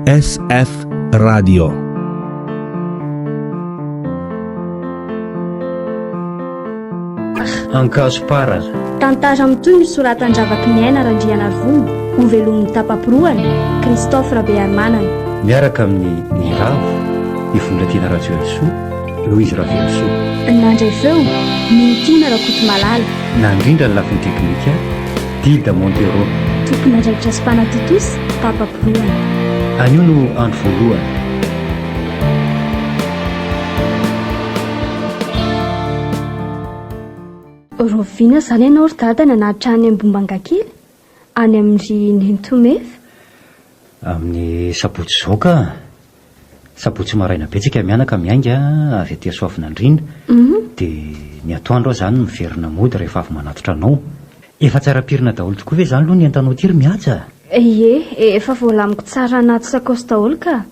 SF Radio. Ankazoparana. Tantara mitohy ny soratan-dRavakiniaina Randrianarivony, hovelomin'ny tapa-pirohana, Christophe Rabearimanana. Miaraka amin'i Niravo, i Vondratiana Rajoelisoa, Louise Ravelosoa. Nandray feo, Ninitina Rakotomalala. Nandrindra ny lafiny teknika, Dida Montero. Tompon'andraikitra sy mpanatontosa, tapa-pirohana. Anio no andro voalohany. Rahoviana izany ianao ry Dada nanatitra any Ambohimangakely? Any amin-dry Nenitoa Meva? Amin'ny sabotsy izao ka! Sabotsy maraina be tsika mianaka miainga avy aty Soavinandriana dia ny atoandro aho izany miverina mody rehefa avy manatitra anao. Efa tsara pirina daholo tokoa ve izany aloha ny entanao ity ry Mihaja? Ie, efa voalamiko tsara anaty sakaosy daholo ka!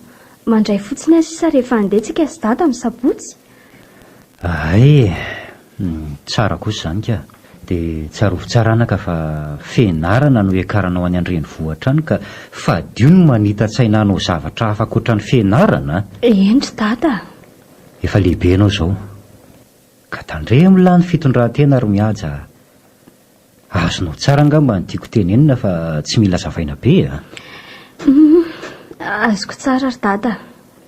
Mandray fotsiny aho sisa rehefa handeha tsika sy Dada amin'ny sabotsy. Hay e! Tsara kosa izany ka! Dia tsarovy tsara anaka fa fianarana no hiakaranao any an-drenivohitra any ka fadio ny manita-tsaina hanao zavatra hafa ankoatra ny fianarana a! Eny ry Dada a! Efa lehibe ianao izao ka tandremo lahy ny fitondran-tena ry Mihaja a! Azonao tsara angamba ny tiako tenenina fa tsy mila azavaina be a! Humm, azoko tsara ry Dada a!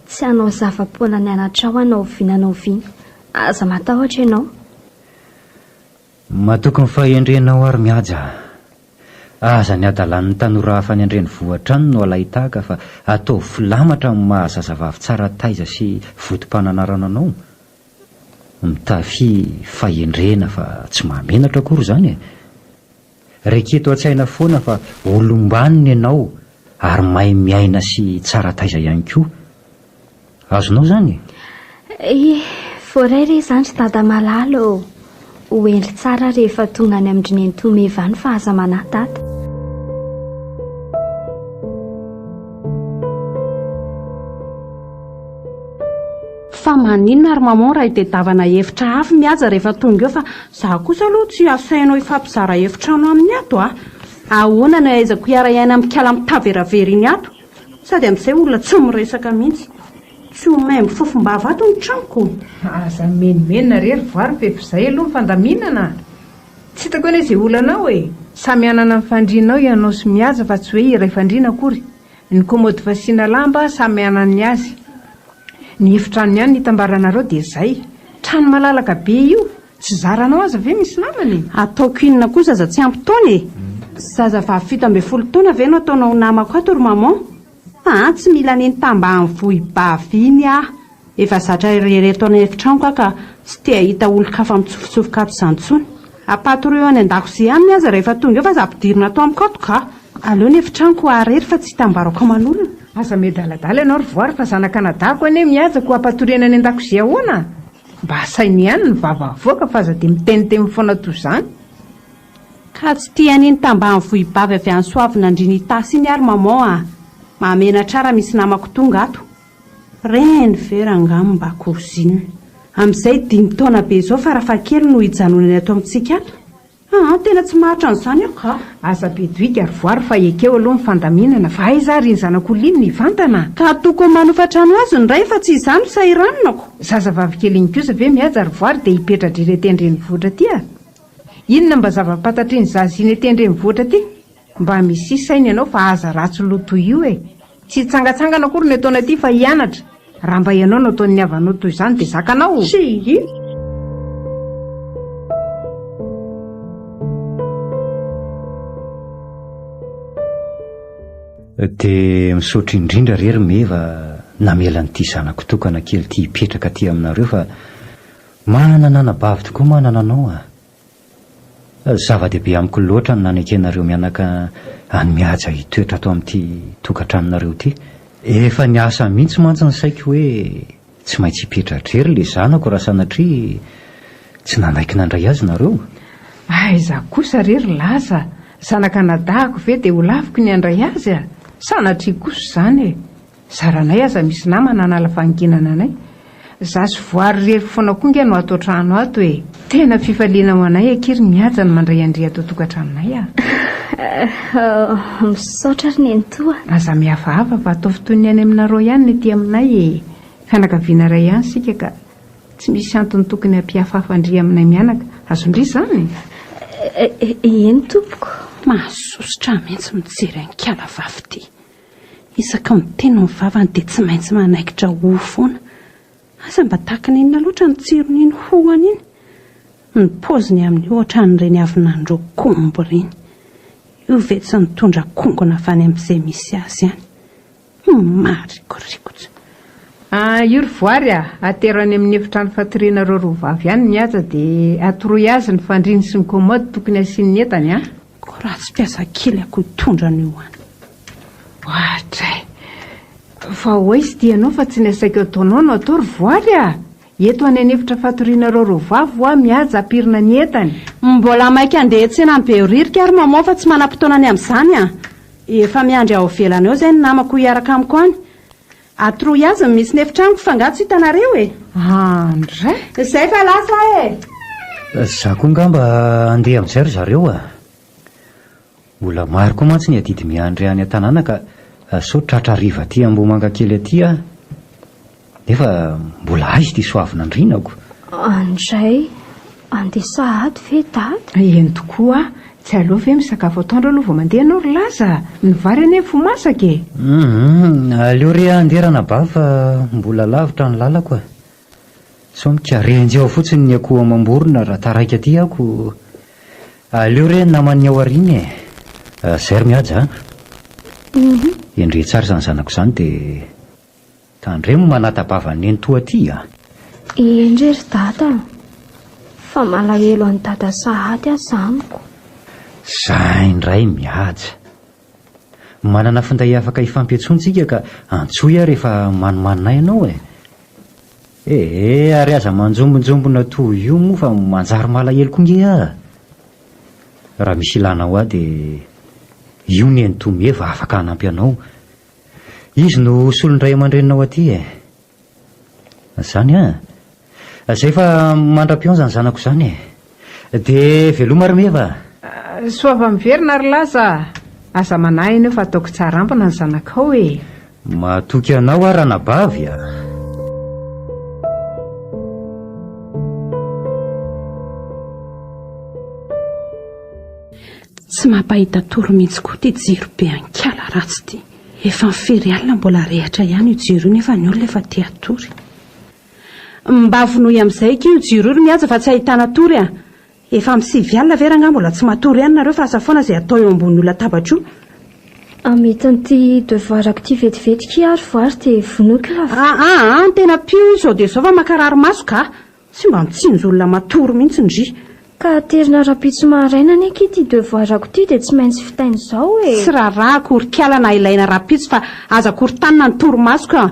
Tsy hanao zava-poana ny anatrao aho na oviana na oviana. Aza matahotra ianao. Matoky ny fahendrenao aho ry Mihaja a! Aza ny hadalan'ny tanora hafa any an-drenivohitra any no alain-tahaka fa ataovy filamatra amin'ny maha zazavavy tsara taiza sy votom-pananarana anao. Mitafy fahendrena fa tsy mahamenatra akory izany e! Reketo an-tsaina foana fa olom-banona ianao ary mahay miaina sy tsara taiza ihany koa. Azonao izany e? Ie, voaray re izany ry dada malala ô! Ho hendry tsara rehefa tonga any amin-dry nenitoa Meva any fa aza manahy dada. Fa maninona ary maman raha itedavana hevitra hafa mihaja rehefa tonga eo fa za kosa aloha tsy asainao hifampizara efitrano aminy ato a! Ahoana no ahaizako hiara-hiaina amin'i kala mitaveravera iny ato? Sady amin'izay olona tsy miresaka mihitsy. Tsy ho maimbo fofom-bava ato ny tranoko. Aza mimenomenona re ry voary fa efa izay aloha ny fandaminana a! Tsy hitako anie izay olana ao e! Samy hanana ny fandriana ao ianao sy Mihaja fa tsy hoe iray fandriana akory. Ny kômôdy fasiana lamba samy hanana ny azy. Ny efitrano ihany no itambaranareo dia izay. Trano malalaka be io, tsy zaranao aza ve misy namana e? Ataoko inona koa zaza tsy ampy taona e? Zazavavy 17 taona ve no ataonao ho namako ato ry maman? Aa tsy mila an'iny tambanivohibavy iny aho. Efa zatra irery eto an'efitranoko aho ka tsy te hahita olon-kafa mitsofotsofoka ato izany intsony. Ampatorio any an-dakozia any aza rehefa tonga eo fa aza ampidirina ato amiko ato ka! Aleo ny efitranoko ho irery fa tsy hitambarako aman'olona. Aza miadaladala ianao ry voary fa zanak'anadahiko anie mihaja koa ampatoriana any an-dakozia ahoana? Mba asaino ihany ny vava avoaka fa aza dia miteniteny foana toy izany. Ka tsy tia an'iny tambanivohibavy avy any Soavinandriana Itasy iny ary maman a! Mahamenatra ahy raha misy namako tonga ato. Reny ve rangaha mba cousine? Amin'izay dimy taona be izao farafahakeliny no hijanonany ato amintsika ato? Aa tena tsy maharitra an'izany aho ka! Aza be doika ry voary fa ekeo aloha ny fandaminana fa aiza ary iny zanak'olona iny no hivantana? Ka tokony manofa trano azy ny ray fa tsy izaho no sahiranako! Zazavavy kely iny kosa ve mihaja ry voary dia hipetra-drery aty an-drenivohitra aty a? Inona mba zava-pantatr'iny zaza iny aty an-drenivohitra aty? Mba misia saina ianao fa aza ratsy loha toy io e! Tsy hitsangatsangana akory ny ataonay aty fa hianatra. Raha mba ianao no ataon'ny havanao toy izany dia zakanao? Tsia. Dia misaotra indrindra re ry Meva namela an'ity zanako tokana kely ity hipetraka aty aminareo fa manana anabavy tokoa manana anao a! Zava-dehibe amiko loatra ny nanekenareo mianaka an'i Mihaja hitoetra ato amin'ity tokantranonareo ity. Efa niasa mihitsy mantsy ny saiko hoe tsy maintsy hipetra-drery ilay zanako raha sanatria tsy nanaiky nandray azy nareo. Aiza kosa re ry Laza, zanak'anadahiko ve dia ho laviko ny handray azy a! Sanatria kosa izany e! Zaranay aza misy namana hanala fahanginana anay. Za sy voary irery foana koa nge no ato an-trano ato e! Tena fifaliana ho anay akia ry Mihaja ny mandray an-dry ato an-tokantranonay a! Misaotra ry nenitoa. Aza mihafahafa fa ataovy toy ny any aminareo ihany ny aty aminay e! Fianakaviana iray ihany isika ka tsy misy antony tokony hampihafahafa an-dry aminay mianaka. Azon-dry izany? Eny tompoko. Mahasosotra ahy mihitsy mijery an'ikala vavy ity. Isaky miteny ny vavany dia tsy maintsy manaikitra ho foana. Aza mba tahaka ny inona loatra ny tsiron'iny hohany iny. Ny paoziny amin'io ohatran'ireny avy nandroaka omby ireny. Io ve tsy nitondra kongona avy any amin'izay misy azy any. Marikoriko tsy. Ah, io ry Voary a! Atero any amin'ny efitrano fatorianareo roa vavy any ny haja dia atoroy azy ny fandriany sy ny commode tokony hasiany ny entany a! Koa raha tsy mpiasa kely aho koa hitondra an'io any. Oadray! Fa ho aiza ity ianao fa tsy ny asaiko ataonao no atao ry Voary a! Eto any an'efitra fatorianareo roa vavy hoa mihaja ampirina ny entany. Mbola maika handeha hiantsena any Behoririka ary maman fa tsy manam-potoana ny amin'izany a! Efa miandry ao ivelany ao izay ny namako hiaraka amiko any. Atoroy azy ny misy ny efitranoko fa angaha tsy hitanareo e! Andray! Izay fa lasa aho e! Za koa angamba handeha amin'izay ry zareo a! Mbola maro koa mantsy ny adidy miandry any an-tanàna ka sao tratra hariva aty Ambohimangakely aty aho. Nefa mbola aiza ity Soavinandrianako? Andray, andeha sahady ve Dada? Eny tokoa, tsy aleo ve misakafo atoandro aloha vao mandeha ianao ry Laza? Ny vary anie efa ho masaka e! Hum, aleo re handeha ranabavy fa mbola lavitra ny lalako e! Sao mikarenjy ao fotsiny ny akoho amam-borona raha taraiky aty aho ko. Aleo re ny naman'ny ao aoriana e! Zay ry Mihaja a! Endrey tsara izany zanako izany dia tandremo manata-bava nenitoa aty a! Endrey ry Dada a! Fa malahelo an'i Dada sahady aza amiko. Zay indray Mihaja! Manana finday afaka hifampiantsoana tsika ka antsoy aho rehefa manimanina ahy ianao e! Ee, ary aza manjombonjombona toy io moa fa manjary malahelo koa nge aho. Raha misy ilanao ahy dia io nenitoa Meva afaka hanampy anao. Izy no solon-dray aman-dreninao aty e. Zany an! Zay fa mandra-pihaona izany zanako izany e! Dia veloma ry Meva a! Soava miverina ry Laza a! Aza manahy ianao fa ataoko tsara ambina ny zanakao e! Matoky anao aho ranabavy a! Tsy mampahita tory mihitsy koa ity jiro be an-kala ratsy ity. Efa firy alina mbola arehitra ihany io jiro io nefa ny olona efa te hatory. Mba vonoy amin'izay akia io jiro io ry Mihaja fa tsy ahitana tory a! Efa amin'ny sivy alina ve rangaha mbola tsy matory ihany nareo fa asa foana izay atao eo ambonin'io latabatra io. Hamita an'ity devoir-ko ity vetivety kia ary voary dia vonoiko lava. Aa aa tena pio io izao dia izao fa mankarary maso ka! Tsy mba mitsinjo olona matory mihitsy ndry. Ka aterina rahampitso maraina anie akia ity devoir-ko ity dia tsy maintsy vitaina izao e! Tsy raharahako ry kala na ilaina rahampitso fa aza korontanina ny torimasoko a!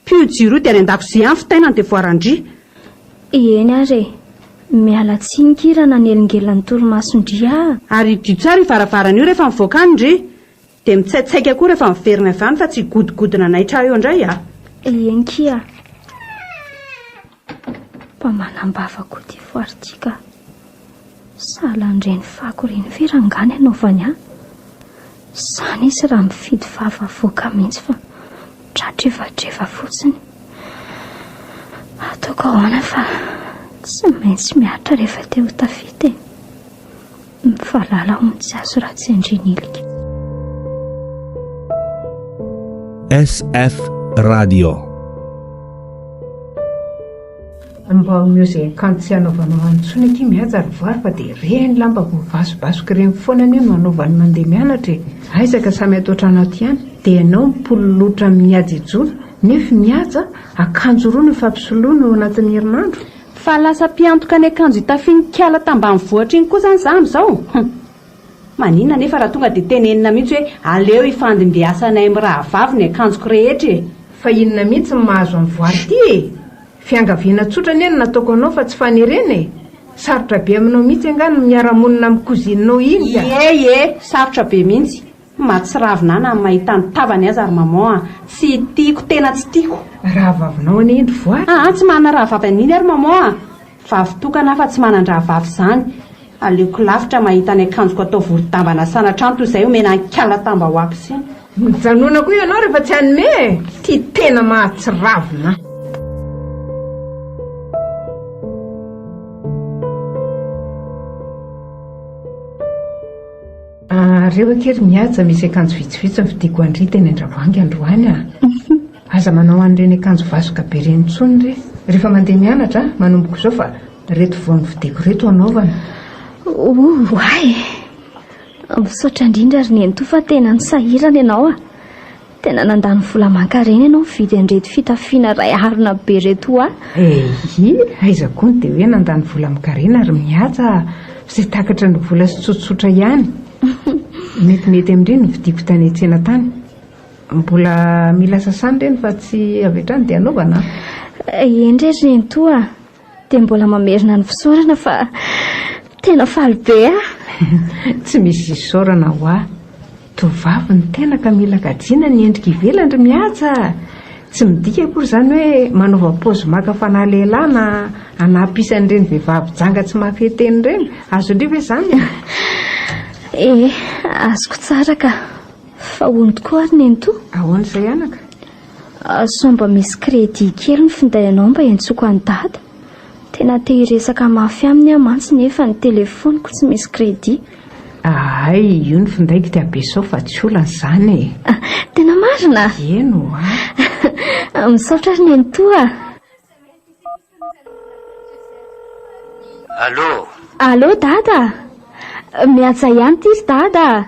Pio jiro io dia any an-dakozia any vitaina ny devoir-ndry. Eny ary e! Miala tsiny kia raha nanelingelina ny torimason-dry a! Ary hidio tsara io varavarana io rehefa mivoaka any ndry. Dia mitsaitsaika koa rehefa miverina avy any fa tsy higodogodona hanaitra ahy eo indray a! Eny kia! Mba manam-bava koa ity foire ity ka! Sahala an'ireny fako ireny ve rangahy ny anaovany ahy? Izany izy raha mifidy vava avoaka mihitsy fa mitratrevadreva fotsiny. Ataoko ahoana fa tsy maintsy miaritra rehefa te ho tafita e! Mivalala hono tsy azo raha tsy andrian'ilika. SF Radio. Mba omeo izay akanjo tsy hanaovanao any intsony akia Mihaja ry Voary fa dia ireny lamba voavasobasoka ireny foana anie no hanaovany mandeha mianatra e! Aiza ka samy ato an-trano ato ihany dia ianao mipololotra amin'ny hajejona nefa i Mihaja akanjo roa no ifampisoloana ao anatin'ny herinandro. Fa lasa mpiantoka ny akanjo itafian'ny kala tambanivohitra iny koa izany za amin'izao? Hum. Maninona anefa raha tonga dia tenenina mihitsy hoe aleo hifandimbiasanay mirahavavy ny akanjoko rehetra e! Fa inona mihitsy no mahazo an'i Voary ity e? Fiangaviana tsotra anie no nataoko anao fa tsy fanerena e! Sarotra be aminao mihitsy angaha ny miara-monina amin'ny cousine-nao iny ka! Ie ie, sarotra be mihitsy. Mahatsiravina ahy na ny mahita ny tavany aza ry maman a! Tsy tiako, tena tsy tiako. Rahavavinao anie iny ry Voary. Aa tsy manana rahavavy an'iny aho ry maman a! Vavy tokana aho fa tsy manan-drahavavy izany. Aleoko lavitra mahita ny akanjoko atao vorodamba anasana trano toy izay omena an'i-kala tambahoaka iny. Mijanona koa ianao rehefa tsy hanome e! Ty tena mahatsiravina an! Reo akia ry Mihaja misy akanjo vitsivitsy novidiako an-dry teny Andravoahangy androany a! Aza manao an'ireny akanjo vasoka be ireny intsony re rehefa mandeha mianatra a! Manomboka izao fa ireto vao novidiako ireto hanaovana. Oay! Misaotra indrindra ry Nenitoa fa tena nisahirana ianao a! Tena nandany vola aman-karena ianao nividy an'ireto fitafiana iray harona be ireto ho ahy. Eii, aiza koa ny dia hoe nandany vola aman-karena ry Mihaja a! Izay takatry ny vola sy tsotsotra ihany. Metimety amin'ireny ny vidiako tany an-tsena tany. Mbola mila sasana ireny fa tsy avy hatrany dia anaovana a! Eny re ry Nenitoa a! Dia mbola mamerina ny fisaorana fa tena faly be aho. Tsy misy isaorana ho ahy. Tovovavy ny tena ka mila kajiana ny endrika ivelany ry Mihaja a! Tsy midika akory izany hoe manaova paozy maka fanahy lehilahy na hanapy isan'ireny vehivavy janga tsy mahafehy tena ireny. Azon-dry ve izany e? Ee, azoko tsara ka. Fa hono tokoa ary Nenitoa? Ahoana izay anaka? Sao mba misy crédit kely ny finday anao mba iantsoako an'i dada? Tena te hiresaka mafy aminy aho mantsy nefa ny telephone-ko tsy misy crédit. Ahay, io ny findaiko dia ampiasao fa tsy olana izany e! Tena marina? Eny ho'a. Misaotra ry nenitoa a! Allô? Allô dada? Mihaja ihany ity ry dada a!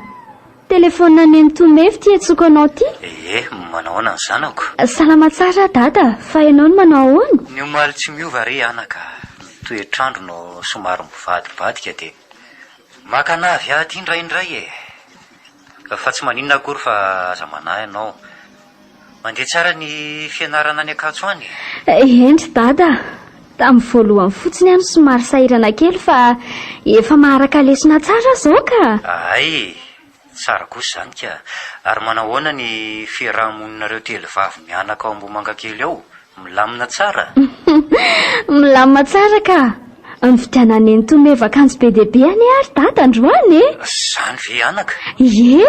Telefaonina nenitoa Mevy ity iantsoako anao ity. Ee, manao ahoana ny zanako? Salama tsara aho dada, fa ianao no manao ahoana? Ny omaly tsy miova re anaka, ny toetr'andro no somary mivadibadika dia maka anah avy aty indraindray e! Fa tsy maninona akory fa aza manahy ianao. Mandeha tsara ny fianarana any Ankatso any e? Eny ry Dada a! Tamin'ny voalohany fotsiny aho no somary sahirana kely fa efa maharaka lesona tsara aho izao ka! Hay! Tsara kosa izany ka! Ary manao ahoana ny fiaraha-moninareo telovavy mianaka ao Ambohimangakely ao? Milamina tsara? Milamina tsara ka! Nividianan'i Nenitoa Meva akanjo be dia be anie aho ry Dada androany e! Izany ve anaka? Ie,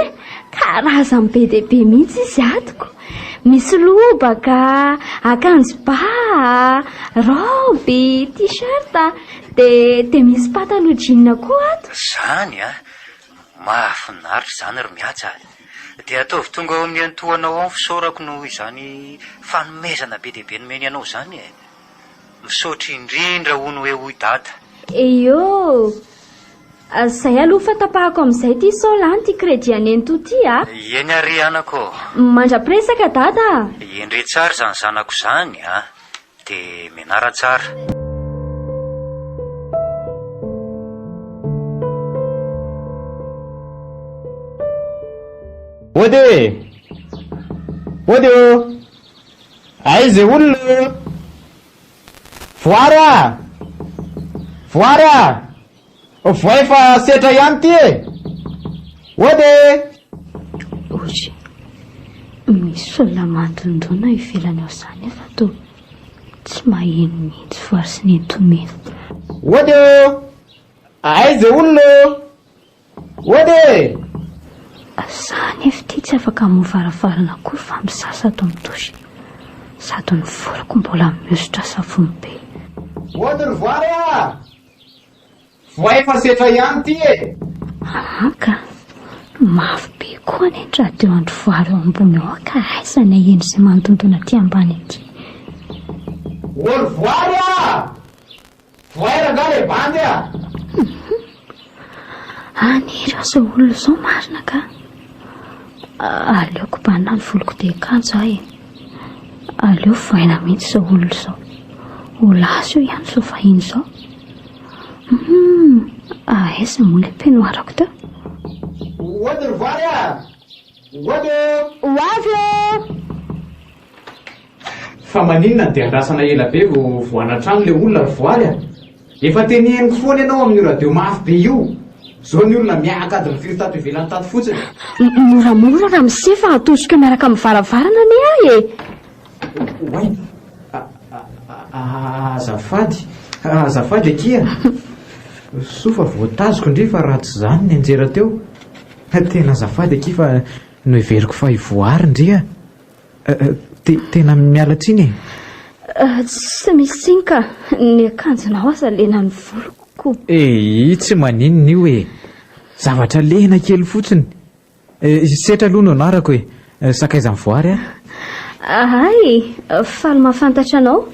karazany be dia be mihitsy izy atoko. Misy lobaka, akanjo ba, raoby, t-shirt, dia dia misy pataloha jean koa ato. Izany an! Mahafinaritra izany ry Mihaja a! Dia ataovy tonga ao amin'ny antohanao ao ny fisaorako noho izany fanomezana be dia be nomeny anao izany e! Misaotra indrindra hono hoe hoy Dada. Eyoo! Zay aloha fa tapahako amin'izay ity sao lany ity crédit an'Entoa ity a! Eny ary anako ô! Mandra-piresaka Dada a! Endre tsara izany zanako izany a! Dia mianara tsara. Ody e! Ody ô! Aiza e olona ô! Voary ah! Voary ah! Voay fa setra ihany ity e! Ody e! Ory, misy olona mandondona ivelany ao izany nefa toa tsy maheno mihitsy voary sy nentomena. Ody ô! Aiza e olona ô! Ody e! Za anefa ity tsy afaka hamoha varavarana akory fa misasa ato amin'ny douche. Sady ny voloko mbola mihosotra savony be. Ody ry voary a! Voay fa setra ihany ity e! Aa ka! Mafy be koa anie ny radio andry voary ao ambony ao ka aiza ny haheno izay mandondona aty ambany aty. Ô ry voary a! Voay rangaha le bandy a! Hum! Any ireo izao olona izao marina ka! Aleoko banina ny voloko dia kanjo aho e! Aleo voaina mihitsy izao olona izao. Ho lasa io ihany izao vahiny izao. Hum! Aiza moa ilay peignoir-ko teo? Ody ry voary a! Ody ô! Ho avy ô! Fa maninona no dia andrasana ela be vao vohana trano le olona ry voary a! Efa teneniko foana ianao amin'io radio mafy be io! Zao ny olona miahaka adiny firy tato ivelany tato fotsiny. Moramora ramose fa atosiko miaraka amin'ny varavarana anie aho e! Oay! Azafady, azafady akia! Soa fa voatazoko ndry fa raha tsy izany nianjera teo. Tena azafady akia fa noheveriko fa i Voary ndry a. Tena miala tsiny e. Tsy misy tsiny ka, ny akanjonao aza lena ny voloko. Eii, tsy maninona io e. Zavatra lena kely fotsiny. Setra aloha no anarako e. Sakaizan'i Voary aho. Hay, faly mahafantatra anao.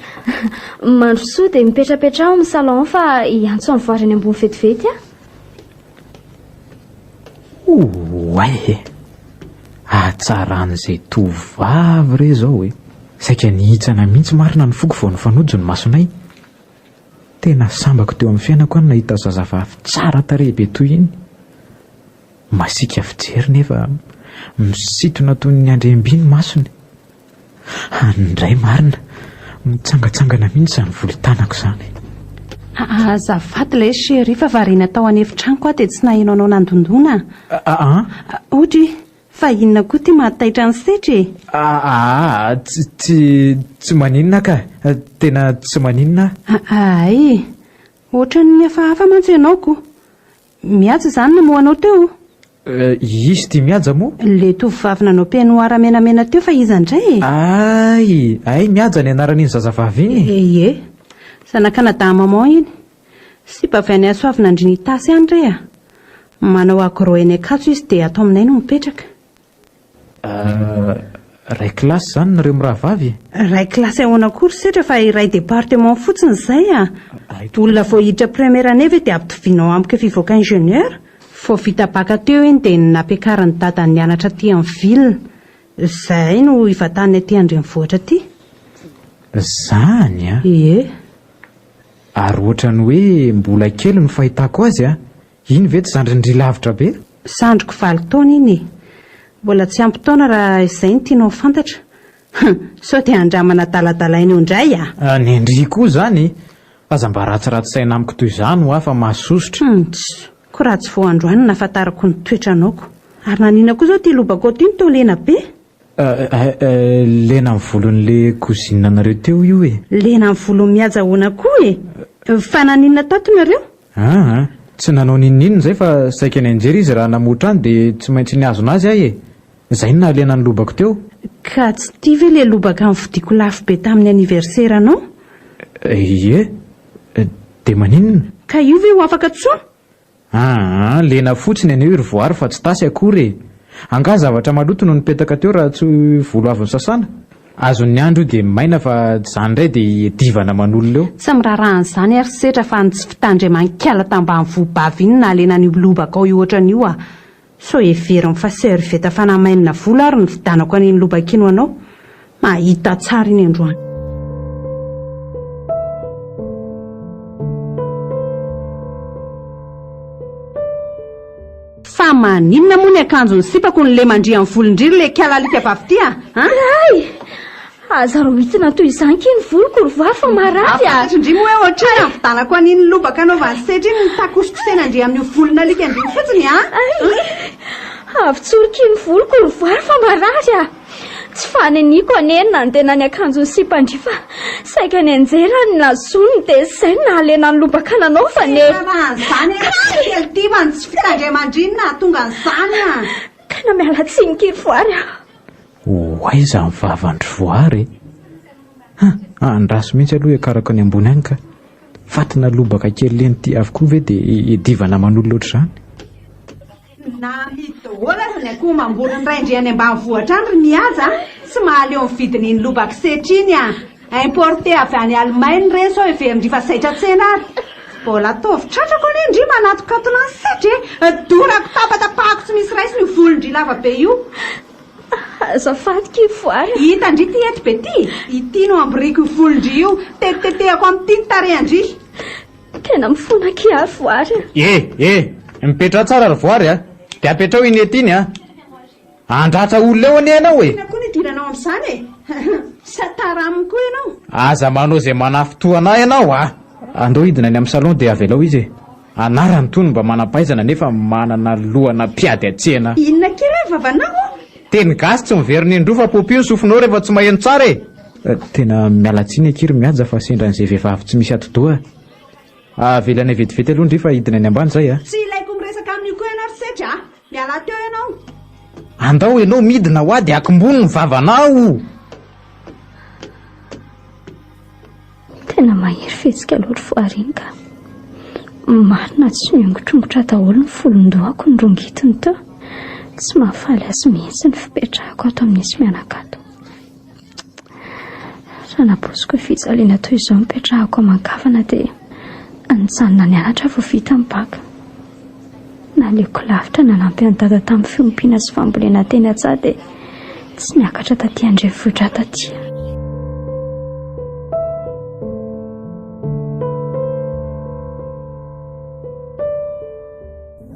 Mandrosoa dia mipetrapetraha ao amin'ny salon fa hiantso an'i Voary any ambony vetivety aho. Oay e! Hatsaran'izay tovovavy re izao e! Saika nihitsana mihitsy marina ny foko vao nifanojo ny masonay. Tena sambako teo amin'ny fiainako aho no nahita zazavavy tsara tarehy be toy iny. Masiaka fijery nefa misintona toy ny andriam-by ny masony. Any indray marina, mitsangantsangana mihitsy izany volon-tanako izany. Azafady ilay chérie fa variana tao an'efitranoko aho dia tsy naheno anao nandondona. Aa? Odry, fa inona koa ity mahataitra an'i Setra e? Aa, tsy, tsy, tsy maninona ka, tena tsy maninona aho. Hay, ohatran'ny hafahafa mantsy ianao ko. Mihaja izany namoha anao teo? Iza ity Mihaja moa? Ilay tovovavy nanao peignoir menamena teo fa iza indray e? Hay! Hay Mihaja ny anaran'iny zazavavy iny e! Ie! Zanak'anadahy maman iny. Sipa avy any Soavinandriana Itasy any re a! Manao agro eny Ankatso izy dia ato aminay no mipetraka. Iray kilasy izany nareo mirahavavy e? Iray kilasy ahoana koa ry Setra fa iray département fotsiny izay a! Olona vao hiditra première année ve dia ampitovianao amiko efa hivoaka ingénieur? Vao vita bac teo iny dia nampiakarin'i dadany nianatra aty amin'ny ville. Izay no hivataniny aty an-drenivohitra aty. Izany an? Ie. Ary ohatran'ny hoe mbola kely no fahitako azy an! Iny ve tsy zandrin-dry lavitra be? Zandriko valo taona iny e! Mbola tsy ampy taona raha izay no tianao ho fantatra. Hum! Sao dia andramana adaladalaina eo indray a! Ny an-dry koa izany! Aza mba ratsiratsy saina amiko toy izany hoa fa mahasosotra. Hum! Tss! Ko raha tsy vao androany no nahafantarako ny toetranao ko! Ary naninona koa izao ity lobakao ity no toa lena be? Lena ny volon'le cousine nareo teo io e! Lena ny volon'i Mihaja ahoana koa e! Fa naninona tato nareo? Aa! Tsy nanao n'inon'inona izay fa saika nianjera izy raha namotra any dia tsy maintsy nihazona azy aho e! Izay no nahalena ny lobako teo. Ka tsy ity ve le lobaka novidiako lafo be tamin'ny anniversaire-nao? Ie! Dia maninona? Ka io ve ho afaka tsony? Aa, lena fotsiny anie io ry voary fa tsy tasy akory e! Angaha zavatra maloto no nipetaka teo raha tsy volo avy nosasana? Azon'ny andro io dia maina fa tsy izany indray dia hiadivana aman'olona eo. Tsy miraharaha an'izany ary setra fa ny tsy fitandreman'kala tambanivohobavy iny nahalena an'io lobaka ao io ohatran'io ah! Sao heveriny fa serviette fanamainina volo ary nividanako an'iny lobaka iny ho anao? Mahita tsara iny androany. Fa maninona moa ny akanjon'ny sipako no lemandrian'ny volon-dry ry le kiala alika vavy ity a? An? Ray! Aza rohitina toy izany ki ny voloko ry voary fa marary a! Fantatr'ndry moa hoe ohatr'inona ny vidanako an'iny lobaka anaovan'i Setra iny ny takosikosena-ndry amin'io volon'alika-ndry io fotsiny a! Ay! Avotsory ki ny voloko ry voary fa marary a! Tsy faniniako anie ny nandeha ny akanjon'ny sipan-dry fa saika nianjera ny lazony dia izay no nahalena ny lobaka nanaovany e! Tsy raharaha an'izany e! Kely ity fa ny tsy fitandreman-dry no nahatonga an'izany a! Tena miala tsiny ki ry voary a! Ho aiza ny vavan-dry voary e? Ha! Andraso mihitsy aloha hiakarako any ambony any ka! Fatina lobaka kely leny ity avokoa ve dia hiadivana aman'olona ohatr'izany? Namidy daholo aza ny akoho amam-boron'ny rain-dry any ambanivohitra any ry Mihaja a! Tsy mahaleo ny vidin'iny lobaka setra iny a! Importé avy any Allemagne ireny sao heverin-dry fa zaitra tsena ary! Mbola ataovy tratrako anie ndry manatokatona ny setra e! Dorako tapatapahako tsy misy raisiny io volon-dry lava be io! Azafady ki voary a! Hita ndry ity eto be ty! Ity no amboriko io volon-dry io! Tetitetehako amin'ity ny tarehan-dry! Tena mifona akia ry voary a! E! E! Mipetraha tsara ry voary a! Dia apetraho iny ety iny a! Handratra olona eo anie ianao e! Inona koa no idiranao amin'izany e? Sa tara aminy koa ianao? Aza manao izay manafintohina ahy ianao a! Andao hidina any amin'ny salon dia avelao izy e! Anarany itony mba manam-pahaizana nefa manana lohana mpiady an-tsena. Inona akia re ny vavanao o? Teny gasy tsy miverina indroa fa popio ny sofinao rehefa tsy maheno tsara e! Tena miala tsiny akia ry Mihaja fa sendra an'izay vehivavy tsy misy atidoha. Avelanay vetivety aloha ndry fa hidina any ambany zay a. Tsy ilaiko miresaka amin'io koa ianao ry Setra a! Mialà teo ianao. Andao ianao midina hoa dia akombony ny vavanao. Tena mahery fihetsika loatra foara iny ka. Marina tsy miongotr'ongotra daholo ny volon-dohako ny rongitiny teo. Tsy mahafaly azy mihitsy ny fipetrahako ato amin'izy mianaka ato. Raha nampoiziko fijaliana toy izao nipetrahako aman-kavana dia nijanona nianatra vao vita ny bacc. Naleoko lavitra nanampy an'i Dada tamin'ny fiompiana sy fambolena teny an-tsaha dia tsy niakatra taty an-drenivohitra taty.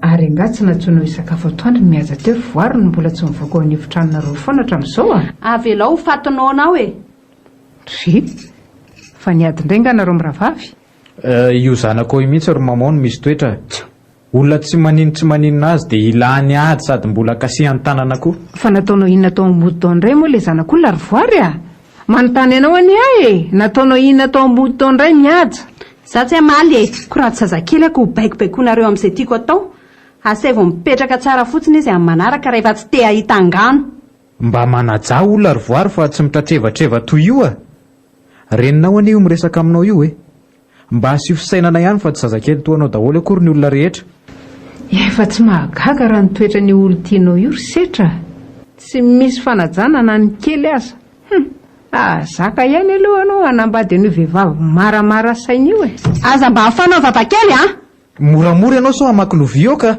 Ary angaha tsy nantsoinao hisakafo atoandro ny mihaza teo ry voary no mbola tsy mivoaka ao an'efitranonareo foana hatramin'izao a? Avelao ho faty noana ao e! Dry! Fa niady indray nga nareo mirahavavy? Io zanakao io mihitsy ry maman no misy toetra. Olona tsy manino tsy maninona azy dia ilany ady sady mbola kasihany tanana koa. Fa nataonao inona tao ambody tao indray moa ilay zanak'olona ry voary a? Manontany anao anie aho e! Nataonao inona tao ambody tao indray Mihaja? Za tsy hamaly e! Ko raha tsy zazakely aho ko baikobaikoinareo amin'izay tiako atao. Asaivo mipetraka tsara fotsiny izy amin'ny manaraka rahefa tsy te hahita angano. Mba manajà olona ry voary fa tsy mitratrevatreva toy io a! Reninao anie io miresaka aminao io e! Mba asio fisainana ihany fa tsy zazakely toa anao daholo akory ny olona rehetra. Efa tsy mahagaga raha ny toetran'io olon-tianao io ry Setra a! Tsy misy fanajana na ny kely aza. Hum! Hahazaka ihany aloha ianao hanambady an'io vehivavy maramara saina io e! Aza mba afanao vavakely a! Moramora ianao sao hamaky lovia eo ka!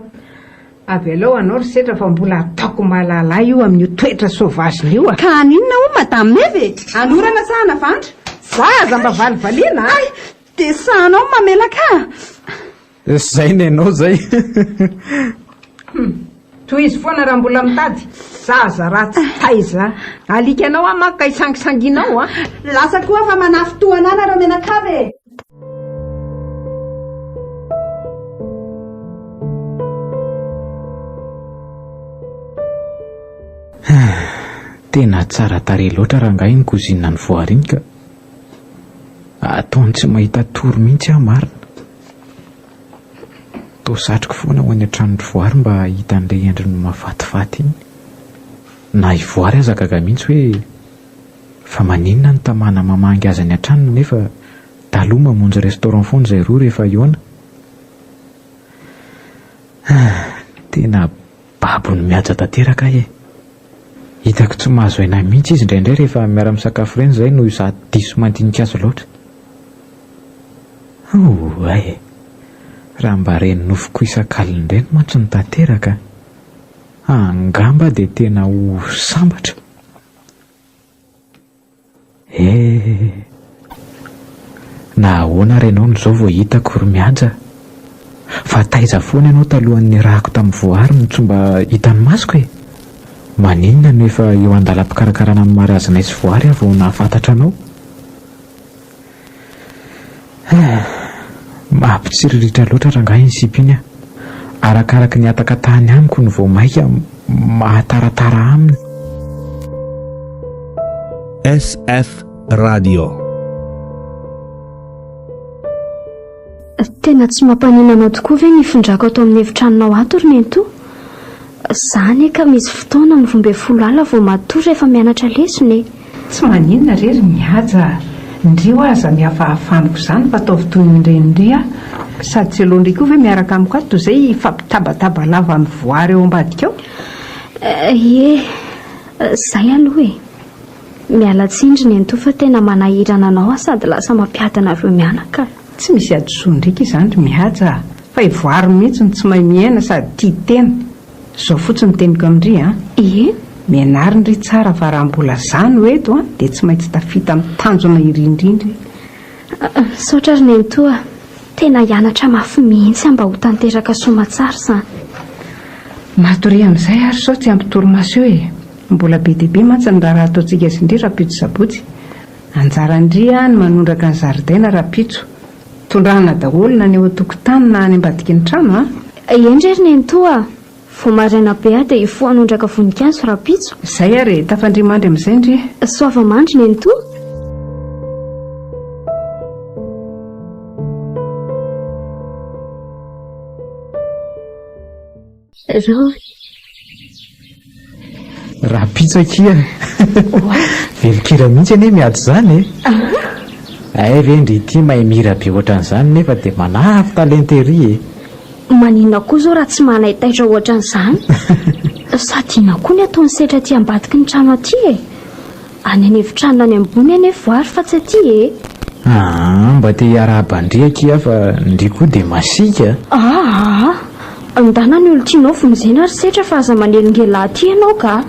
Avelao anao ry Setra fa mbola ataoko mahalala io amin'io toetra sauvage-ny io a! Ka haninona hono Madame Meva e? Hanorana sa hanavandra? Za aza mba valivaliana a! Hay! Dia sahanao ny mamelaka ahy! Zay ny anao zay! Hum! Tohizo foana raha mbola mitady! Zaza ratsy taiza! Alikanao aho manko ka hisangisanginao a! Lasa koa fa manafintohana ahy nareo mianakavy e! Tena tsara tarehy loatra rangahy iny cousine an'i Voary iny ka. Ataony tsy mahita tory mihitsy aho marina. Toa satriko foana ho any an-tranon'i Voary mba hahita an'ilay endriny mahafatifaty iny. Na i Voary aza gaga mihitsy hoe fa maninona no tamana mamangy azy any an-tranony nefa Taloha mamonjy restaurant foana izay roa rehefa hihaona. Ah, tena babon'ny mihaja tanteraka aho e. Hitako tsy mahazo aina mihitsy izy indraindray rehefa miara-misakafo ireny izay noho izaho diso mandinika azy loatra. Oay e! Raha mba ireny nofiko isak'alina ireny mantsy no tanteraka, angamba dia tena ho sambatra. Eh! Na ahoana ary ianao no izao vao hitako ry Mihaja? Fa taiza foana ianao talohan'ny niarahako tamin'i Voary no tsy mba hitan'ny masoko e? Maninona no efa eo an-dalam-pikarakarana ny mariazinay sy Voary aho vao nahafantatra anao? Eh! Mampitsiriritra loatra rangahy iny sipa iny a! Arakaraky ny hatakatahany amiko no vao maika mahataratara aminy. SF Radio. Tena tsy mampaninona anao tokoa ve ny hifindrako ato amin'ny efitranonao ato ry Nenitoa? Za anie ka misy fotoana ny 12 alina vao matory rehefa mianatra lesona e! Tsy maninona re ry Mihaja a! Ndry hoa aza mihafahafa amiko izany fa ataovy toy ny renin-dry aho. Sady tsy aleon-dry koa ve miaraka amiko ato toy izay hifampitabataba lava amin'ny voary ao ambadika ao? Ie, izay aloha e! Miala tsiny ry Nenitoa fa tena manahirana anao aho sady lasa mampiady anareo mianaka. Tsy misy hadisoan-driaka izany ry Mihaja a! Fa i Voary mihitsy no tsy mahay miaina sady tia tena. Izao fotsiny no teniko amin-dry an! Ie. Mianara ndry tsara fa raha mbola za no eto an, dia tsy maintsy tafita amin'ny tanjona iry indrindra e! Misaotra ry Nenitoa a! Tena hianatra mafy mihitsy aho mba ho tanteraka soamatsara izany. Matoria amin'izay ary sao tsy ampy torimaso eo e! Mbola be dia be mantsy ny raharaha ataontsika sy ndry rahampitso sabotsy. Anjaran-dry ny manondraka ny zaridaina rahampitso. Tondrahana daholo na ny eo an-tokotany na any ambadiky ny trano an! Eny re ry Nenitoa a! Vao maraina be aho dia hifoha hanondraka voninkazo rahampitso. Izay ary e! Tafandria mandry amin'izay ndry. Soava mandry Nenitoa. Roy. Rahampitso akia. Velon-kira mihitsy anie miady izany e. Hay ve ndry ity mahay mihira be ohatran'izany nefa dia manafy talenta ery e. Maninona koa izao raha tsy manaitaitra ohatran'izany? Sady inona koa ny ataon'i Setra aty ambadiky ny trano aty e? Any an'efitranona any ambony anie voary fa tsy aty e! Aa, mba te hiarahaba an-dry akia fa ndry koa dia masiaka a! Aa, ndana ny olon-tianao vonjena ry Setra fa aza manelingelina aty ianao ka!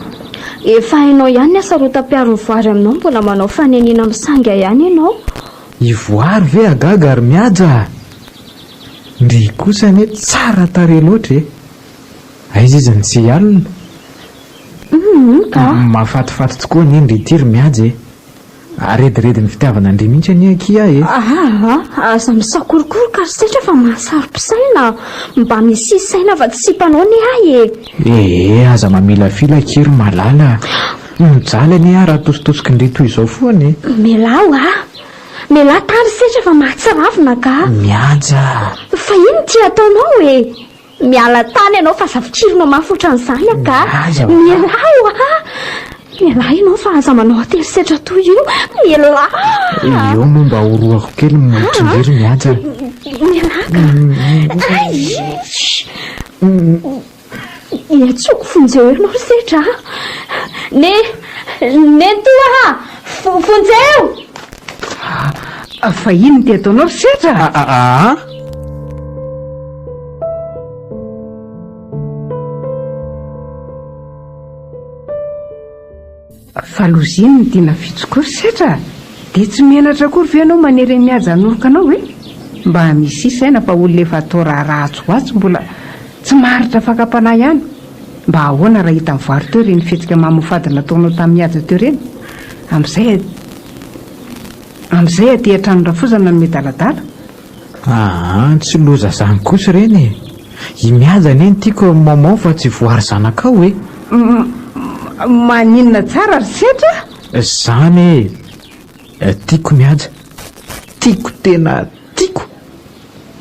Efa hainao ihany ny hasarotam-piaro ny voary aminao mbola manao fanenena misangy ihany ianao. I voary ve agaga ry Mihaja a! Ndry kosa anie tsara tarehy loatra e! Aiza izy no tsy hialona? Humm ka! Mahafatifaty tokoa anie ndry ity ry Mihaja e! Arediredin'ny fitiavana ndry mihitsy anie akia e! Aa! Aza misakorokoroka ry Setra fa mahasaro-pisaina! Mba misia saina fa tsy sipanao anie ahy e! Ee, aza mamilafila akia ry Malala a! Mijaly anie aho raha atositosiky ndry toy izao foana e! Mialà hoa! Mialà tany ry Setra fa mahatsiravina ka! Mihaja a! Fa inona ity ataonao e? Miala tany ianao fa aza fikirina mafy ohatran'izany aho ka! Mihaja hoa! Mialà hoa! Mialà ianao fa aza manao an-terisetra toy io! Mialà! Eo moa mba horohako kely ny molotr'i ndry ry Mihaja a! Mialà ka! Ay! Iantsoako vonjeo ianao ry Setra a! Ne! Nenitoa a! Vonjeo! Fa inona ity ataonao ry Setra? Aa! Fa loza inona ity nafitsoko ry Setra a! Dia tsy menatra akory ve ianao manery an'i Mihaja hanoroka anao e? Mba misia saina fa olona efa atao raharaha atsy ho atsy mbola tsy maharitra fakam-panahy ihany. Mba ahoana raha hita mivoary teo ireny fihetsika mamoafady nataonao tamin'i Mihaja teo ireny? Amin'izay amin'izay aty an-tranon-drafozana no miadaladala. Aa tsy loza zany kosa ireny e! I Mihaja anie no tiako eo amin'ny maman fa tsy voary zanakao e! Maninona tsara ry Setra? Zany e! Tiako Mihaja, tiako tena tiako!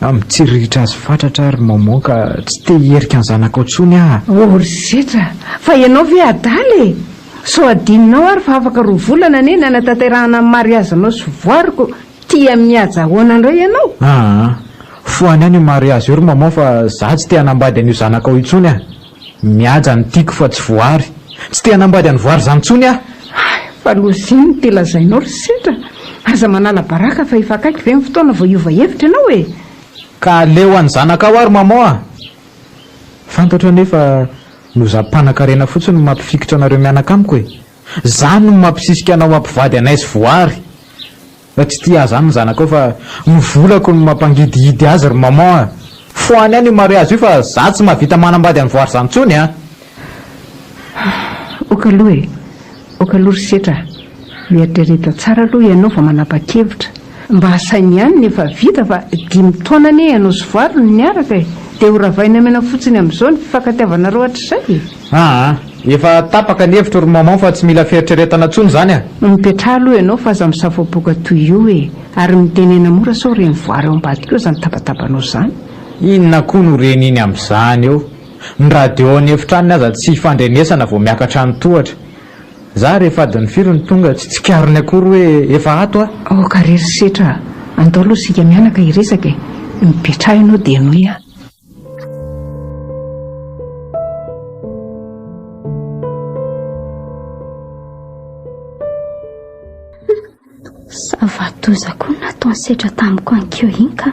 Mitsiriritra azy fatratra aho ry maman ka tsy te hiherika ny zanakao intsony aho a! Oh ry Setra, fa ianao ve adala e? Sao adinonao ary fa afaka roa volana anie ny hanatanterahana ny mariazinao sy voariko Tia mihaja ahoana indray ianao? Aa! Fohano ihany io mariazy io ry maman fa za tsy te hanambady an'io zanakao intsony ah! Mihaja no tiako fa tsy voary. Tsy te hanambady an'i voary zany intsony aho! Hay, fa loza iny ity lazainao ry Setra! Aza manala baraka fa efa akaiky ve ny fotoana vao hiova hevitra ianao e! Ka aleo an'ny zanakao aho ry maman ah! Fantatro anie fa noho za mpanakarena fotsiny no mampifikitra anareo mianaka amiko e! Zany no mampisisika anao mampivady anay sy voary! Fa tsy tia ahy zany ny zanakao fa ny volako no mampangidihidy azy ry maman a! Fohano ihany io mariazy io fa za tsy mahavita manambady an'i Voary zany tsony a! Ok aloha e! Ok aloha ry Setra a! Mieritrereta tsara aloha ianao vao manapa-kevitra. Mba asainy ihany ny efa vita fa dimy taona anie ianao sy Voary no niaraka e! Dia ho ravaina mena fotsiny amin'izao ny fifankatiavanareo hatrizay e! Aa! Efa tapaka ny hevitro ry maman fa tsy mila fieritreretana tsony zany a! Mipetraha aloha ianao fa aza misavoaboaka toy io e! Ary mitenena mora sao reny voary ao ambadika eo izany tabatabanao izany. Inona koa no ren'iny amin'izany eo? Ny radio ao an'efitranony aza tsy ifandrenesana vao miakatra ny tohatra. Za rehefa adiny firy no tonga tsy tsikariny akory hoe efa ato aho. Aoka re ry Setra a! Andao aloha isika mianaka hiresaka e! Mipetraha ianao dia henoy aho. Zava-doza koa ny nataon'i Setra tamiko ankeo iny ka.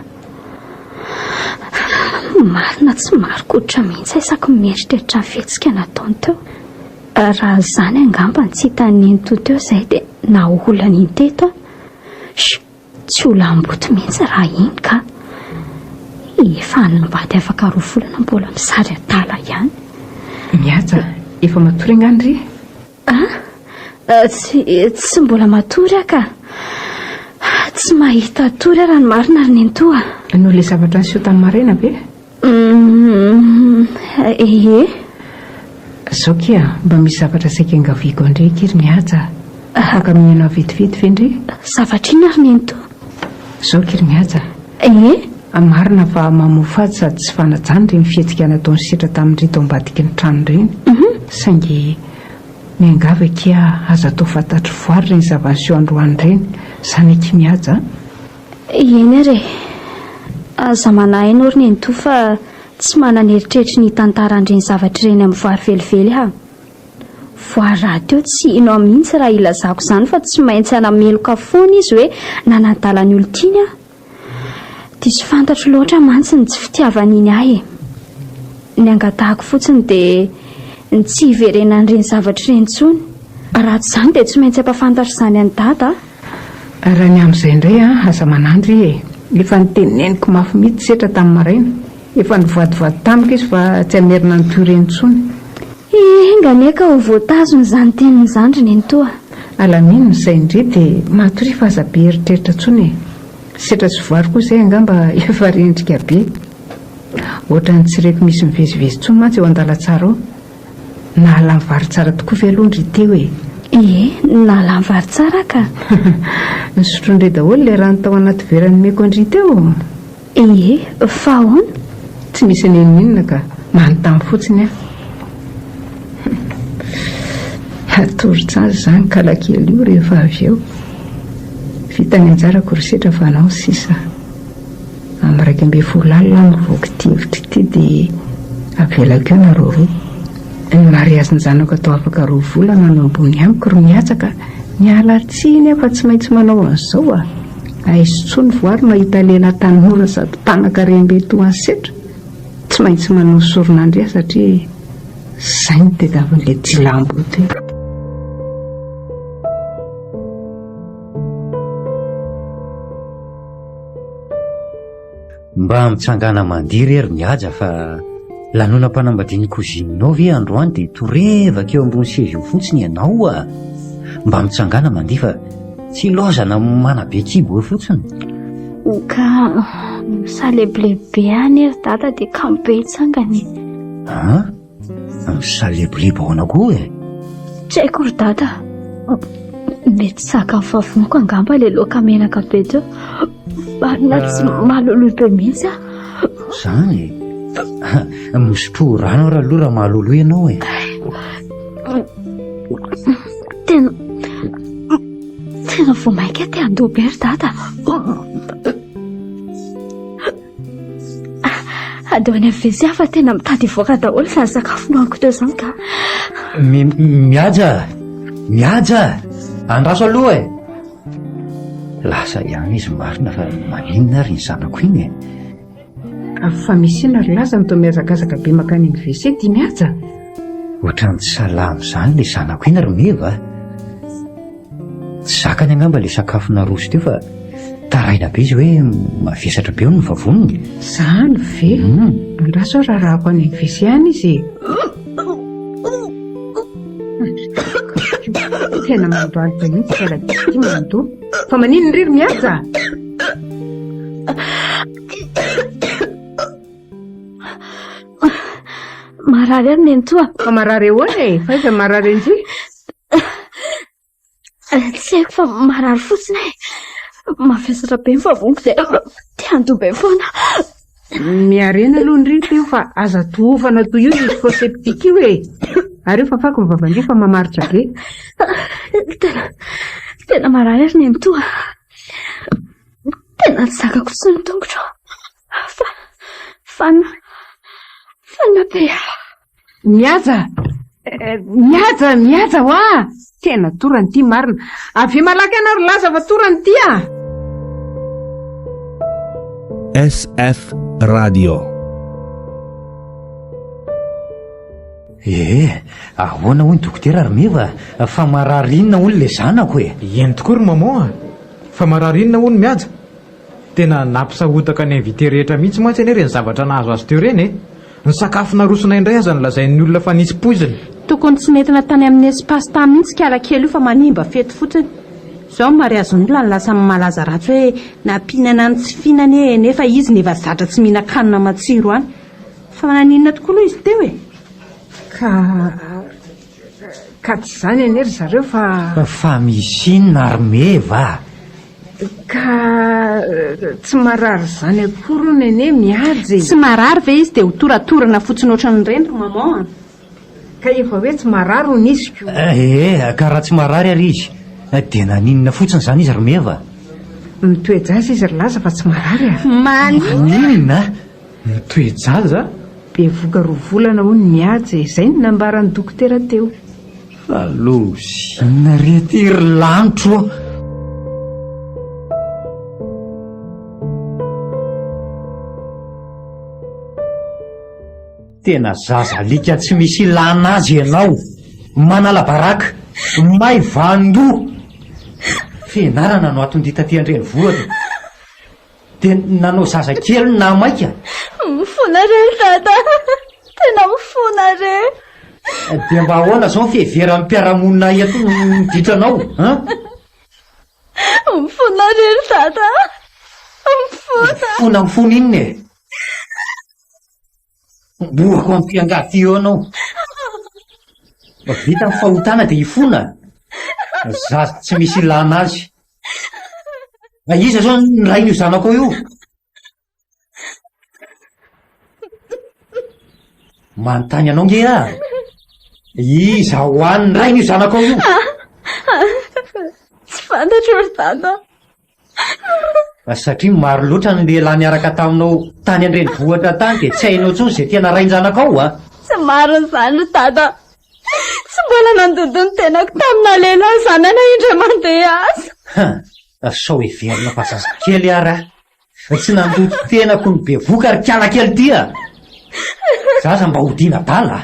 Marina tsy marin-koditra mihitsy aho isaky ny mieritreritra ny fihetsika nataony teo. Raha izany angamba no tsy hitan'i Nenitoa teo izay dia naolany iny teto aho. Chut! Tsy ho lamboty mihitsy raha iny ka. Efa hanambady afaka roa volana mbola misary adala ihany. Mihaja, efa matory angaha ndry? Ah? Tsy, tsy mbola matory aho ka. Tsy mahita tory aho raha ny marina ry Nenitoa. Noho ilay zavatra niseho tamin'ny maraina ve? Humm, ee. Zao kia, mba misy zavatra saika iangaviako an-dry akia ry Mihaja a. Afaka mihaino ahy vetivety ve ndry? Zavatra inona ry Nenitoa? Zao akia ry Mihaja a. Ee. Marina fa mamoafady sady tsy fanajana ireny fihetsika nataon'i Setra tamin-dry tao ambadiky ny trano ireny. Saingy miangavy akia aza atao fantatr'i Voary ireny zava-niseho androany ireny. Izany akia Mihaja a! Eny ary e! Aza manahy ianao ry Nenitoa fa tsy manana eritreritry ny hitantara an'ireny zavatra ireny amin'i Voary velively aho. Voary rahateo tsy hino ahy mihitsy raha ilazako izany fa tsy maintsy hanameloka foana izy hoe nanadala ny olon-tiany aho. Diso fantatro loatra mantsy ny tsy fitiavan'iny ahy e. Ny angatahako fotsiny dia ny tsy hiverenan'ireny zavatra ireny intsony. Raha tsy izany dia tsy maintsy hampafantatra izany an'i Dada aho. Raha ny amin'izay indray an, aza manandry e. Efa noteneniko mafy mihitsy Setra tamin'ny maraina. Efa nivadivady tamiko izy fa tsy hamerina ny toy ireny intsony. Enga anie ka ho voatazona izany teniny izany ry Nenitoa. Alamino ny sain-dry dia matoria fa aza be eritreritra intsony e. Setra sy voary koa izay angamba efa rendrika be. Ohatran'ny tsy reko misy mivezivezy intsony mantsy eo an-dalantsara ao. Nahalany vary tsara tokoa ve aloha ndry teo e? Ie, nahalany vary tsara ka. Nisotroin-dry daholo ilay rano tao anaty vera nomeko an-dry teo? Ie, fa ahoana? Tsy misy n'inon'inona ka, manontany fotsiny aho. Hatory tsara izany kalakely io rehefa avy eo. Vita ny anjarako ry Setra fa anao sisa. Amin'ny 11 alina aho mivoaka ity efitra ity dia avelako eo nareo roa. Ny mariazin-janako atao afaka roa volana no ambony amiko ry Mihaja ka miala tsiny aho fa tsy maintsy manao an'izao a! Aiza intsony voary mahita lehilahy tanora sady mpanakarem-be toa an'i Setra? Tsy maintsy manao sorona an-dry aho satria izay no tediavin'ilay jiolahimboto io. Mba mitsangàna mandihy re ry Mihaja fa lanonam-panambadian'ny cousine-nao ve androany dia torevaka eo ambony seza eo fotsiny ianao a! Mba mitsangàna mandihy fa tsy ilaozana manabe kibo eo fotsiny. Ka misalebolebo be any ry dada dia kamo be hitsangana e. An? Misalebolebo ahoana koa e? Tsy haiko ry dada. Mety zakan'ny vavoniko angamba ilay loaka menaka be teo. Marina tsy maloloy be mihitsy aho. Izany e? Misotroa rano ary aloha raha maloloy ianao e. Tena tena vao mainka te handoa be ry dada. Andao any amin'ny WC aho fa tena mitady hivoaka daholo izany sakafo nohaniko teo izany ka. Mihaja! Mihaja! Andraso aloha e! Lasa ihany izy marina fa maninona ary iny zanako iny e? Fa misy inona ry Laza no toa mihazakazaka be mankany amin'ny WC ty Mihaja? Ohatran'ny tsy salama izany ilay zanako iny ry Meva a! Tsy zakany angamba ilay sakafo naroso teo fa taraina be izy hoe mavesatra be hono ny vavoniny. Izany ve? Andraso aho raharahako any amin'ny WC any izy e! Tena mandohalika mihitsy kalaky ity mandoa. Fa maninona ry ry Mihaja? Marary aho nenitoa. Fa marary ahoana e? Fa aiza marary an-dry? Tsy haiko fa marary fotsiny e. Mavesatra be ny vavoniko dia te handoa be foana. Miarena aloha ndry teo fa aza tohofana toy io izy fosse septique io e. Ary io fafako ny vavan-dry fa mamaritra be. Tena, tena marary ary nenitoa. Tena tsy zakako intsony ny tongotro. Fa, fanina, fanina be aho. Mihaja! Mihaja! Mihaja hoa! Tena torany ity marina. Avia malaky ianao ry Laza fa torany ity ah! SF Radio. Ee, ahoana hoy ny dokotera ry Meva fa marary inona hono ilay zanako e? Eny tokoa ry maman a! Fa marary inona hono Mihaja? Tena nampisahotaka ny invité rehetra mihitsy mantsy anie ireny zavatra nahazo azy teo ireny e! Ny sakafo narosonay indray aza nolazain'ny olona fa nisy poizina. Tokony tsy nentina tany amin'ny espace temps mihitsy kala kely io fa manimba fety fotsiny. Izao ny mariazin'olona no lasa malaza ratsy hoe nampihinana ny tsy fihinana e nefa izy no efa zatra tsy mihinan-kanina matsiro any. Fa naninona tokoa aloha izy teo e? Ka ka tsy izany anie ry zareo fa. Fa misy inona ry Meva a? Ka tsy marary izany akory hono anie Mihaja e! Tsy marary ve izy dia ho toratorana fotsiny ohatran'ireny ry maman a! Ka efa hoe tsy marary hono izy ko! Ee, ka raha tsy marary ary izy dia naninona fotsiny izany izy ry Meva? Mitoe-jaza izy ry Laza fa tsy marary a! Maninona? Mitoe-jaza? Bevoka roa volana hono Mihaja e, izay no nambaran'ny dokotera teo. Fa loza inona re ity ry lanitro a! Tena zaza alika tsy misy ilana azy ianao. Manala baraka, maivan-doha. Fianarana no atondia taty an-drenivohitra. Dia nanao zaza kely na maika. Mifona re dada. Tena mifona re. Dia mba ahoana izao ny fiheveran'ny mpiara-monina eto ny ditranao, an? Mifona re ry dada. Mifona. Mifona mifona inona e? Tombohako amin'ity angady ity eo ianao. Vita ny fahotana dia hifona. Zaza tsy misy ilana azy. Iza izao ny rain'io zanakao io? Manontany anao nge aho. Iza ho an'ny rain'io zanakao io? Tsy fantatro ry dada. Satria maro loatra ny lehilahy niaraka taminao tany an-drenivohitra tany dia tsy hainao intsony izay tena rain-janakao a! Tsy marina izany ry dada. Tsy mbola nandoto ny tenako tamina lehilahy izany aho na indray mandeha aza. Hum, sao heverina fa zazakely ary aho. Tsy nandoto tenako ny bevoka ry kiala kely ity a! Zaza mba hodiana adala a!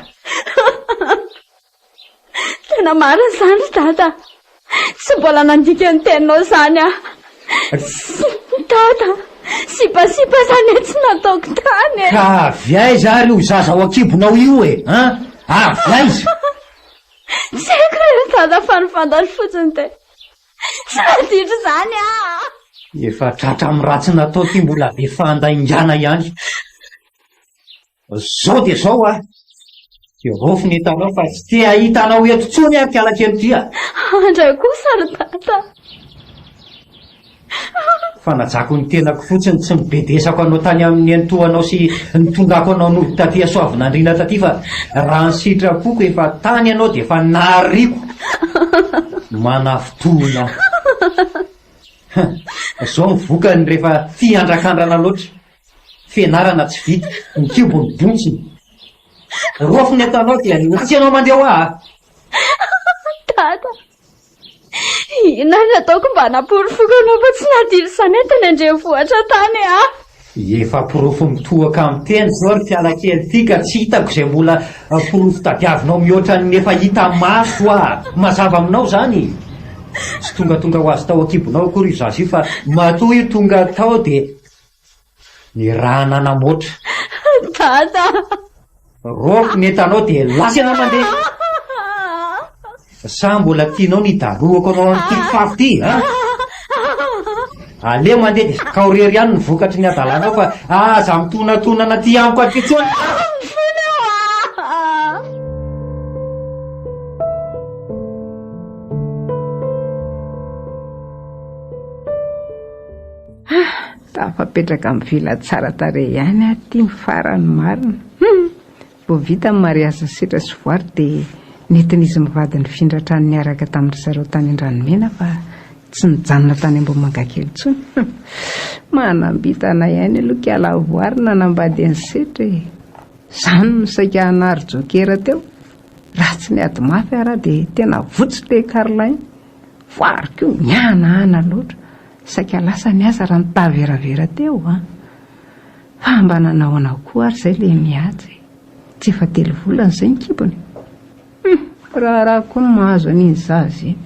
Tena marina izany ry Dada. Tsy mbola nandika ny teninao izany aho. Dada, sipasipa izany e, tsy nataoko tany e. Ka avy aiza ary io zaza ao an-kibonao io e? An? Avy aiza? Tsy haiko re ry Dada fa ny fantatro fotsiny dia tsy naditra izany aho. Efa tratra amin'ny ratsy natao ity mbola be fandaingana ihany. Zao dia zao a! Dia raofy ny entanao fa tsy te hahita anao eto intsony aho kiala kely ity a! Andray kosa ry dada! Fanajako ny tenako fotsiny tsy nibedesako anao tany amin'ny nenitoanao sy nitondrako anao nody taty Soavinandriana taty fa raha ny sitrapoko efa tany ianao dia efa nariako! Manafintohina aho. Zao ny vokany rehefa fiandrakandrana loatra. Fianarana tsy vita, ny kibo ny bontsina. Raofy ny ataonao dia lasa ianao mandeha hoa a! Dada, inona no ataoko mba hanaporofoako anao fa tsy nadilo izany aho tany an-drenivohitra tany a! Efa porofo mitohaka amin'ny teny izao ry fialakely ity ka tsy hitako izay mbola porofo tadiavinao mihoatra ny efa hita maso hoa! Mazava aminao izany? Tsy tongatonga ho azy tao an-kibonao akory io zaza io fa matoa io tonga tao dia Ny raha nanamboatra. Dada! Raofy ny entanao dia lasa ianao mandeha. Sa mbola tianao ny hidarohako anao amin'ity kifafo ity, a? Aleo mandeha dia zakao irery ihany ny vokatry ny hadalanao fa aza mitonatonana aty amiko aty intsony. Mifona aho ah! Ah! Tafapetraka amin'ny villa tsara tarehy ihany aho ity ny farany marina. Hum! Vao vita ny mariazin'i Setra sy Voary dia nentin'izy mivady nifindra hatrany niaraka tamin-dry zareo tany Andranomena fa tsy nijanona tany Ambohimangakely intsony. Hum! Manam-bintana ihany aloha kiala Voary nanambady an'i Setra e! Izany no saika hanary jokera teo. Raha tsy niady mafy aho raha dia tena votso ilay Carlin. Voary koa nihanahana loatra. Saika lasa ny aza raha nitaveravera teo an! Fa mba nanahoana koa ary izay ilay mihaja e! Tsy efa telo volana izay ny kibony? Hum! Raharaha koa ny mahazo an'iny zaza iny.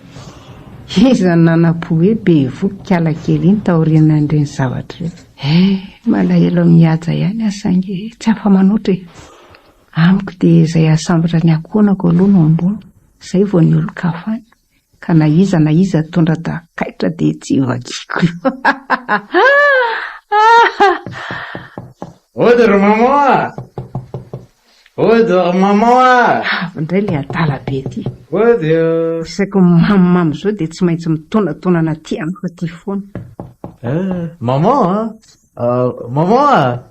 Iza no nanam-po hoe bevoky kialakely iny taorianan'ireny zavatra ireny? Eh! Malahelo an'i Mihaja ihany aho saingy tsy afa-manoatra e! Amiko dia izay hahasambatra ny ankohonako aloha no ambony, izay vao ny olon-kafa any. Ka na iza na iza tondra takaitra dia tsy vakiako io. Ody ry maman a! Ody ry maman a! Avy indray ilay adala be ity. Ody ô! Isaky ny mamomamo izao dia tsy maintsy mitonatonana aty amiko aty foana. Eh, maman a! Maman a!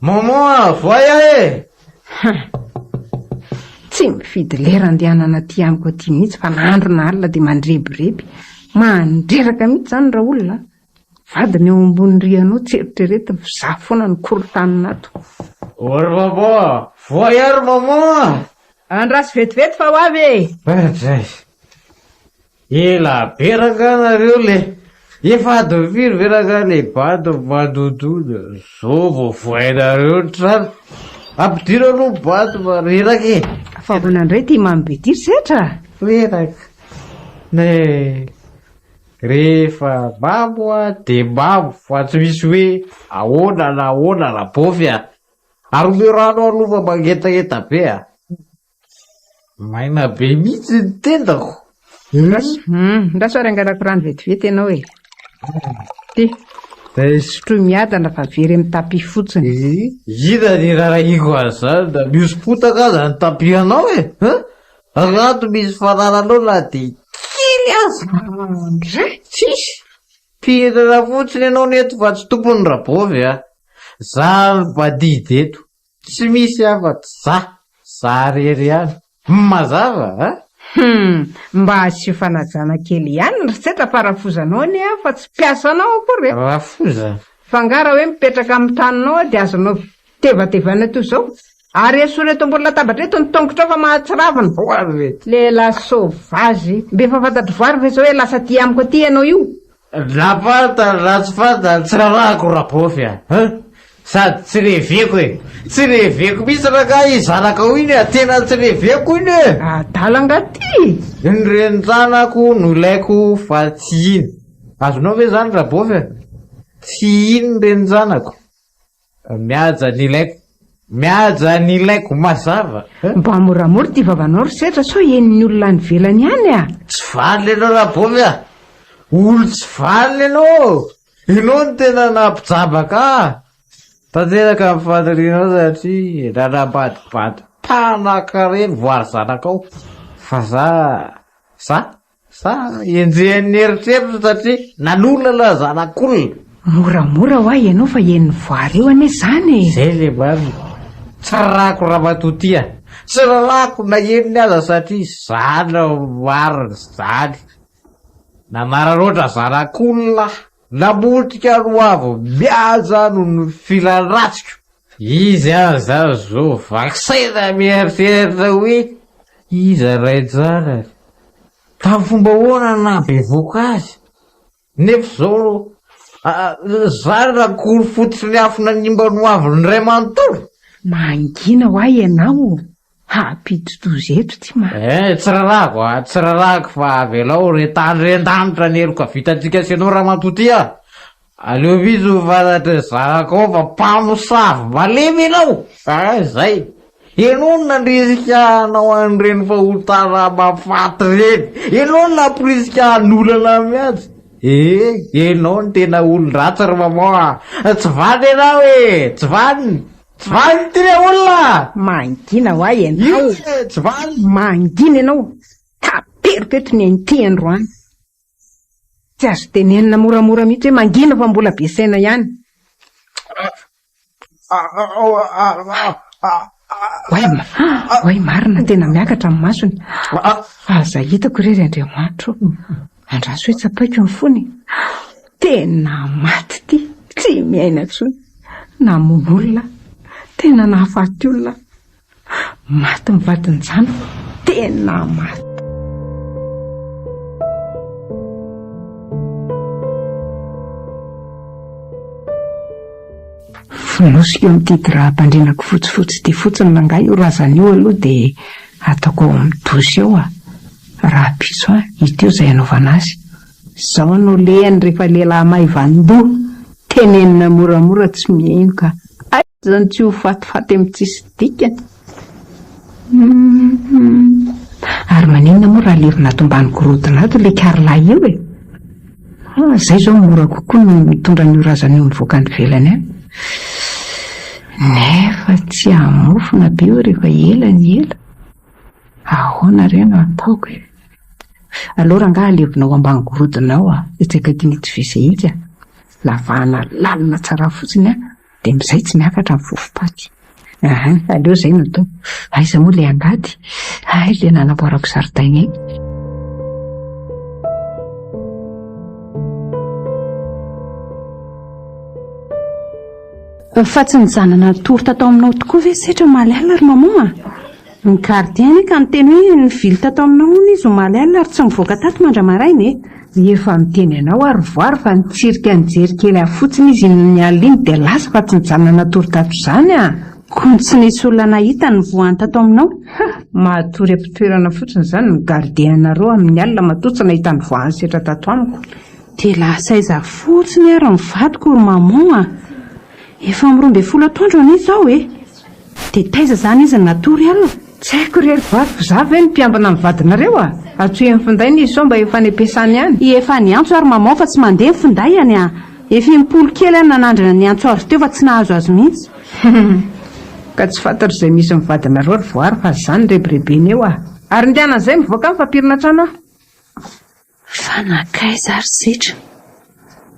Maman a! Voay aho e! Tsy mifidy lera andehanana aty amiko aty mihitsy fa na andro na alina dia mandrebireby. Mandreraka mihitsy izany raolona a! Vadiny eo ambony rihana ao tsy eritreretiny fa izaho foana no korontanina ato. Ô ry maman a! Voay aho ry maman a! Andraso vetivety fa ho avy e! Oadray! Ela be rangaha nareo le! Efa adiny firy ve rangaha le bandy mandodona? Zao vao vohainareo ny trano! Ampidiro aloha ny bandy fa reraka e! Fa ahoana indray ity mamy be ity ry Setra? Reraka! Ne! Rehefa mamo aho dia mamo fa tsy misy hoe ahoana na ahoana Rabôfy a! Ary omeo rano aho aloha fa mangetaheta be a! Maina be mihitsy ny tendako. Ndraso, hum, ndraso ary angalako rano vetivety ianao e. Ty. Sotroy miadana fa very amin'ny tapis fotsiny. Inona ny irarahiako an'izany na mihoso-potaka aza ny tapis anao e? Hein? Rano misy fanananao na dia kely aza. Ndray! Tsisy. Mpihinana fotsiny ianao ny eto fa tsy tompony Rabovy a. Za no mpadidy eto. Tsy misy afa-tsy za, za rery ihany. Mazava a! Hum, mba asio fanajana kely ihany ry Tsetra fa rafozanao anie aho fa tsy mpiasanao akory e! Rafoza? Fa angaha raha hoe mipetraka amin'ny tranonao aho dia azonao tevatevaina toy izao? Ary esory eto ambony latabatra eto ny tongotrao fa mahatsiravina! Voary ve? Lehilahy sauvage! Mba efa fantatr'i Voary ve izao hoe lasa aty amiko aty ianao io? Na fantany na tsy fantany tsy rarahako Rabôfy a! Hein! Sady tsy reveko e! Tsy reveko mihitsy rangahy iny zanakao iny a! Tena tsy reveko iny e! Adala angaha ty? Ny renin-janako no ilaiko fa tsy iny. Azonao ve izany Rabôfy a? Tsy iny ny renin-janako. Mihaja ny ilaiko. Mihaja ny ilaiko mazava. Mba moramora ity vavanao ry Setra sao henon'ny olona any ivelany any a! Tsy vanona ianao Rabovy a! Olo tsy vanona ianao! Ianao no tena nampijabaka ahy! Tanteraka ny fanirianao satria nanambadibady mpanan-karena voary zanakao. Fa za, za? Za enjehin'ny eritreritra satria nanolana zanak'olona. Moramora hoa ianao fa henon'ny voary eo anie izany e! Zay le marina. Tsy rarahako ramatoa ty a! Tsy rarahako na henony aza satria za no marina zany. Nanararaotra zanak'olona namotika ny ho avy mihaja noho ny filan-dratsiko. Izy aza zao vaky saina mieritreritra hoe iza rain-janany? Tamin'ny fomba ahoana no nahabevohoka azy? Nefa izao zary akory fototry ny afo nanimba ny hoavin'ny ray manontolo. Mangina hoa ianao, hampidi-doza eto ty ma. Eh, tsy rarahako a, tsy rarahako fa avelao re tany re an-danitra ny heloka vitantsika sy ianao ramatoa ty a. Aleo mihitsy ho fantatry ny zanakao fa mpamosavy malemy ianao! Ah, zay! Ianao no nandrisika hanao an'ireny fahotana mahafaty ireny! Ianao no namporisika hanolana an'i Mihaja! Eh, ianao no tena olon-dratsy ry maman a! Tsy vanona ianao e! Tsy vanona! Tsy vanona ity le olona! Mangina hoa ianao! Io e, tsy vanona! Mangina ianao! Taperiko eto ny an'ity androany! Tsy azo tenenina moramora mihitsy hoe mangina fa mbola be saina ihany. Oay, oay marina tena miakatra ny masony. Aza hitako re ry Andriamanitro. Andraso hoe tsapaiko ny fony. Tena maty ity, tsy miaina intsony. Namono olona, tena nahafaty olona. Maty ny vadin-janako, tena maty. Fonosiko eo amin'ity drap-andrianako fotsifotsy ity fotsiny rangahy io razana io aloha dia ataoko ao amin'ny douche ao a! Rahampitso an, hita eo izay hanaovana azy. Izao no lehany rehefa lehilahy maivan-doha, tenenina moramora tsy mihaino ka. Aiza no tsy ho fatifaty amin'ny tsisy dikany? Humm. Ary maninona moa raha levona ato ambany gorodona ato ilay Carla io e? Ah, izay izao mora kokoa noho ny mitondra an'io razana io mivoaka any ivelany any. Nefa tsy hamofona be io rehefa ela ny ela. Ahoana re no ataoko e? Aleo rangahy alevina ao ambany gorodona ao a, etsy akaikin'itsy WC itsy a. Lavahana lalina tsara fotsiny an, dia amin'izay tsy miakatra ny fofom-paty. Aha, aleo izay no atao. Aiza moa ilay angady? Hay ilay nanamboarako zaridaina iny. Fa tsy nijanona natory tato aminao tokoa ve setra omaly alina ry maman a? Ny gardien anie ka niteny hoe nivily tato aminao hono izy omaly alina ary tsy nivoaka tato mandra-maraina e! Efa miteny anao aho ry voary fa nitsirika nijery kely ahy fotsiny izy iny alina iny dia lasa fa tsy nijanona natory tato izany a! Koa tsy nisy olona nahita ny nivoahany tato aminao? Ha! Matory am-pitoerana fotsiny izany ny gardien-nareo amin'ny alina matoa tsy nahita nivoahan'i Setra tato amiko. Dia lasa aiza fotsiny ary ny vadiko ry maman a! Efa amin'ny 12 atoandro anie izao e! Dia taiza izany izy no natory alina? Tsy haiko re ry vadiko, za ve no mpiambina ny vadinareo a! Antsoy amin'ny findainy izy sao mba efa any am-piasany any. Efa niantso ary maman fa tsy mandeha ny findainy a! Efa impolo kely aho nanandrana niantso azy teo fa tsy nahazo azy mihitsy. Humm! Ka tsy fantatro izay misy ny vadinareo ry voary fa za no rebirebena eo a! Ary ndehana an'izay mivoaka any fa pirina trano aho. Fa nankaiza ary Setra?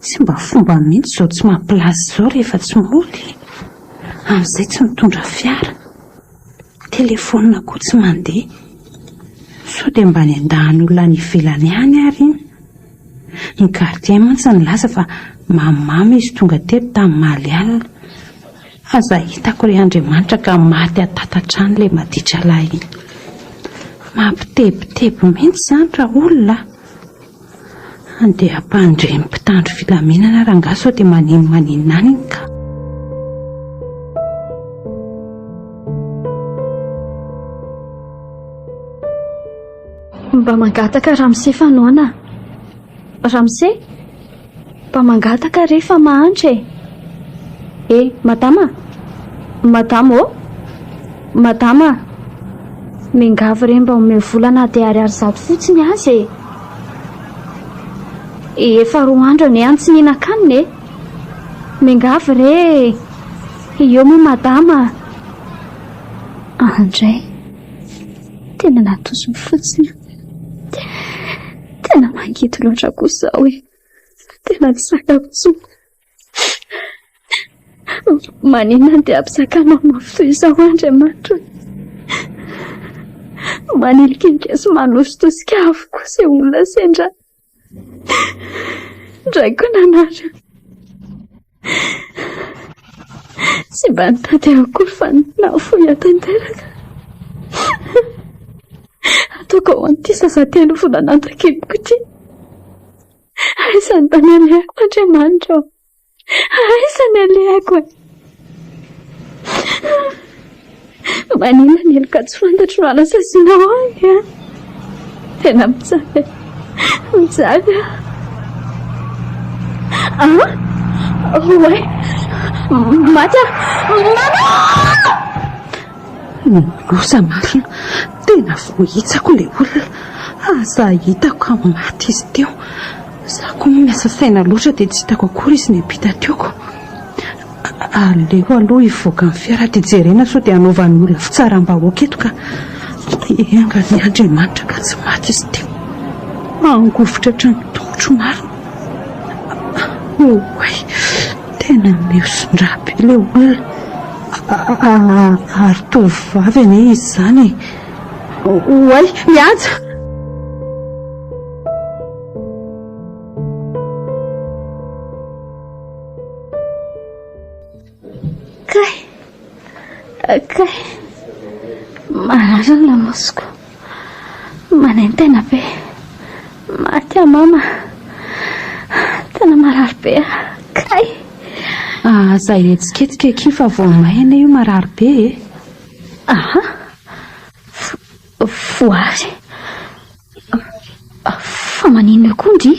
Tsy mba fomba mihitsy izao tsy mampilaza izao rehefa tsy mody e! Amin'izay tsy mitondra fiara. Telefaonina koa tsy mandeha. Sao dia mba nendahan'olona any ivelany any ary iny? Ny gardien mantsy nilaza fa mamimamy izy tonga teto tamin'ny maly alina. Aza hitako re Andriamanitra ka maty atatatra any ilay maditra lahy iny. Mampitebiteby mihitsy izany raolona a! Andeha hampandre ny mpitandro filaminana rangahy sao dia maninomaninona any iny ka. Mba mangataka ramose fanoana. Ramose? Mba mangataka re fa mahantra e! Eh, madama a! Madama ô! Madama a! Miangavy re mba omeo vola na dia ariary zato fotsiny aza e! Efa roa andro anie aho tsy nihinan-kanina e! Miangavy re e! Eo moa madama a! Andray! Tena natosiny fotsiny aho. Tena mangidy loatra kosa aho e. Tena tsy zakako intsony. Maninona no dia ampizakanao mafy toy izao Andriamanitra? Manilikilika sy manositosika avokoa izay olona sendra ahy. Raiko nanary ahy. Tsy mba nitady ahy akory fa nahafoy ahy tanteraka. Ataoko ao an'ity zaza telo volana an-takiboko ity. Aiza ny tany alehako Andriamanitra ô? Aiza ny alehako e? Maninona ny heloka tsy fantatro no anasazianao ahy a? Tena mijaly e. Mijaly aho. Ah? Oay! Maty aho! Mama! Loza marina! Tena voahitsako ilay olona. Aza hitako ka maty izy teo. Za koa moa miasa saina loatra dia tsy hitako akory izy niampita teo ko. Aleo aloha hivoaka ny fiara dia jerena sao dia hanaovan'ny olona fitsaram-bahoaka eto ka. Enga anie Andriamanitra ka tsy maty izy teo. Hangovitra hatramin'ny tongotro marina. Oay, tena mihosin-drà be ilay olona. Ary tovovavy anie izy izany e. Oay, mihaja! Kay! Kay! Marary ny lamosiko. Manaintaina be. Maty aho mama. Tena marary be aho. Kay! Aza ahetsiketsika akia fa vao may anie io marary be e! Aha! Voary. Fa maninona koa ndry?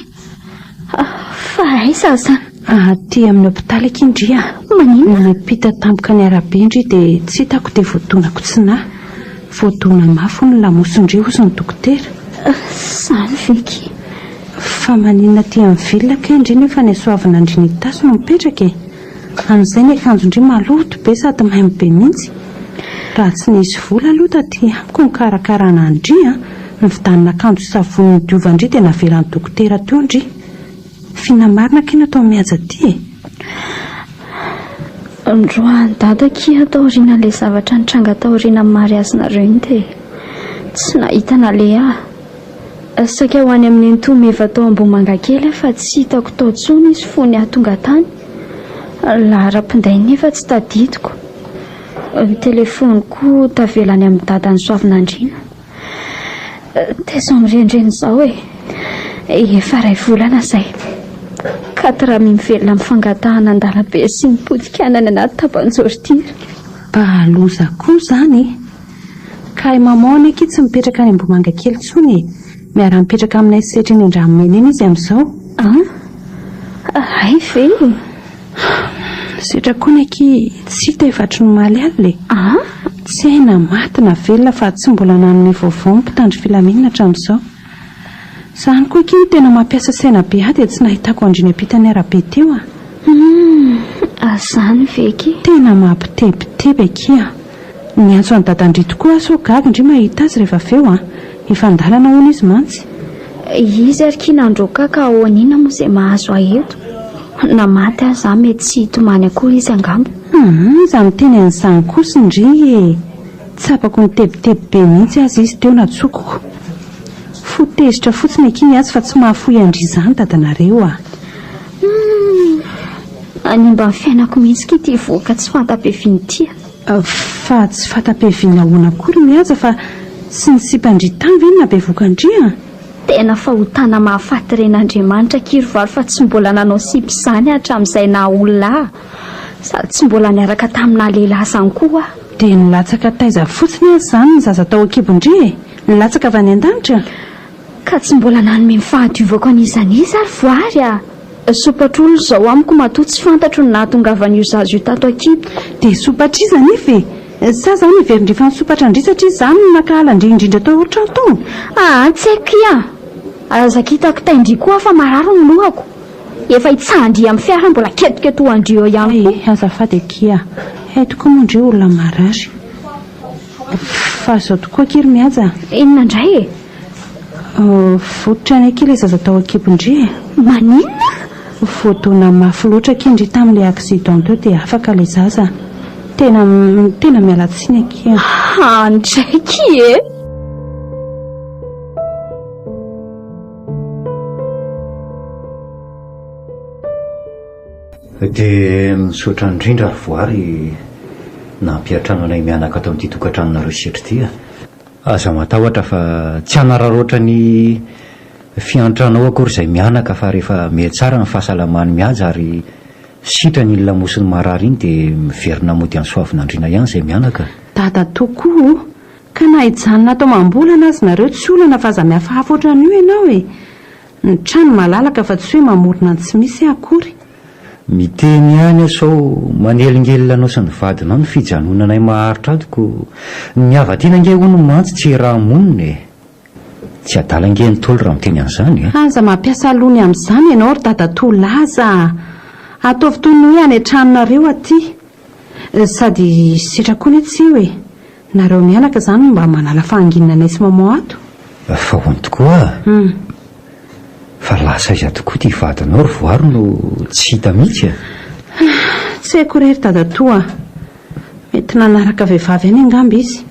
Fa aiza azany? Aty amin'ny hopitaly akia ndry a! Maninona? Niampita tampoka ny arabe ndry dia tsy hitako dia voadonako tsy nahy. Voadona mafy hono ny lamosin-dry hozy ny dokotera. Izany ve akia? Fa maninona aty amin'ny ville kay ndry nefa ny Soavinandriana Itasy no mipetraka e? Amin'izay ny akanjon-dry maloto be sady maimbo be mihitsy. Raha tsy nisy vola aloha taty amiko nikarakarana an-dry an, nividanina akanjo sy savony nidiovan-dry dia navelan'ny dokotera teo ndry. F'inona marina akia no ataon'i Mihaja aty e? Noroahan'i Dada akia taorian'ilay zavatra nitranga taorian'ny mariazinareo iny dia tsy nahita naleha aho. Saika ho any amin'ny nenitoa Meva tao Ambohimangakely aho fa tsy hitako tao intsony izy fony aho tonga tany. Laharam-pindainy nefa tsy tadidiko. Ny telefaoniko tavela any amin'i Dadan'i Soavinandriana. Dia izao mirenireny izao e. Efa iray volana izay. Quatre amis mivelona amin'ny fangatahana an-dalambe sy ny potika any anaty taban-jordira. Mba loza koa izany e! Ka i maman anie akia tsy mipetraka any Ambohimangakely intsony e! Miara-mipetraka aminay sy Setra eny Andranomena eny izy amin'izao. An? Hay ve e? Setra koa ny akia tsy hita efa hatry ny omaly alina e! An? Tsy hay na maty na velona fa tsy mbola nanome vaovao ny mpitandro filaminana hatramin'izao. Izany koa akia no tena mampiasa saina be ahy dia tsy nahitako an-dry niampita ny arabe teo a! Humm! Izany ve akia? Tena mampitebiteby akia! Niantso an'i dadan-dry tokoa aho sao gaga ndry mahita azy rehefa avy eo a! Efa an-dalana hono izy mantsy. Izy ary kia nandroaka ka ahoana inona moa izay mahazo ahy eto? Na maty aza aho mety tsy hitomany akory izy angamba. Aa iza miteny an'izany kosa ndry e! Tsapako nitebiteby be mihitsy aza izy teo natsokoko. Fo tezitra fotsiny akia ny azy fa tsy mahafoy an-dry izany dadanareo a! Humm! Hanimba ny fiainako mihitsy kia ity vohoka tsy fanta-piaviana ity a! Fa tsy fanta-piaviana ahoana akory Mihaja fa tsy ny sipan-dry tany ve no nahabevoka an-dry a? Tena fahotana mahafaty ren'Andriamanitra akia ry valo fa tsy mbola nanao sipa izany hatramin'izay naha olona ahy sady tsy mbola niaraka tamina lehilahy izany koa aho. Dia nilatsaka taiza fotsiny aza izany ny zaza tao an-kibon-dry e? Nilatsaka avy any an-danitra? Ka tsy mbola nanome ny fahadiovako an'iza n'iza ary voary a! Sopatr'olona izao amiko matoa tsy fantatro ny nahatongavan'io zaza io tato an-kiboko. Dia sopatr'iza anefa e? Sa za niverin-dry fa nisopatra an-dry satria za no nankahala an-dry indrindra tao an-trano tao? Aa tsy haiko kia! Aza kitako tain-dry koa aho fa marary ny lohako. Efa hitsahan-dry amin'ny fiara mbola ketoketohan-dry eo ihany koa. Hay, azafady akia. Hay tokoa moa ndry olona marary. Fa izao tokoa akia ry Mihaja a! Inona indray e? Vototra any akia ilay zaza tao an-kibon-dry e! Maninona? Voadona mafy loatra akia ndry tamin'ilay accident teo dia afaka ilay zaza. Tena, tena miala tsiny akia. Haa ndray akia e! Dia misaotra indrindra ry Voary nampiantrano anay mianaka ato amin'ity tokantranonareo setry ity a! Aza matahotra fa tsy hanararaotra ny fiantranao akory izay mianaka fa rehefa mihatsara ny fahasalaman'i Mihaja ary sitrany iny lamosiny marary iny dia miverina mody any Soavinandriana ihany izay mianaka. Dadatoa koa o! Ka na hijanona ato amam-bolana aza nareo tsy olana fa aza mihafahafa ohatran'io ianao e! Ny trano malalaka fa tsy hoe mamorona ny tsy misy akory. Miteny ihany aho sao manelingelina anao sy ny vadinao ny fijanonanay maharitra ato ko ny hava-tiana ange hono mantsy tsy iaraha-monina e! Tsy adala ange ny Ntaolo raha miteny an'izany e! Aza mampiasa loha ny amin'izany ianao ry dadatoa Laza a! Ataovy toy ny hoe any an-tranonareo aty. Sady setra koa anie tsy io e! Nareo mianaka zany no mba manala fahanginana anay sy maman ato. Fa hono tokoa a! Fa lasa aiza tokoa ity vadinao ry voary no tsy hita mihitsy a! Tsy haiko re ry dadatoa a! Mety nanaraka vehivavy any angamba izy.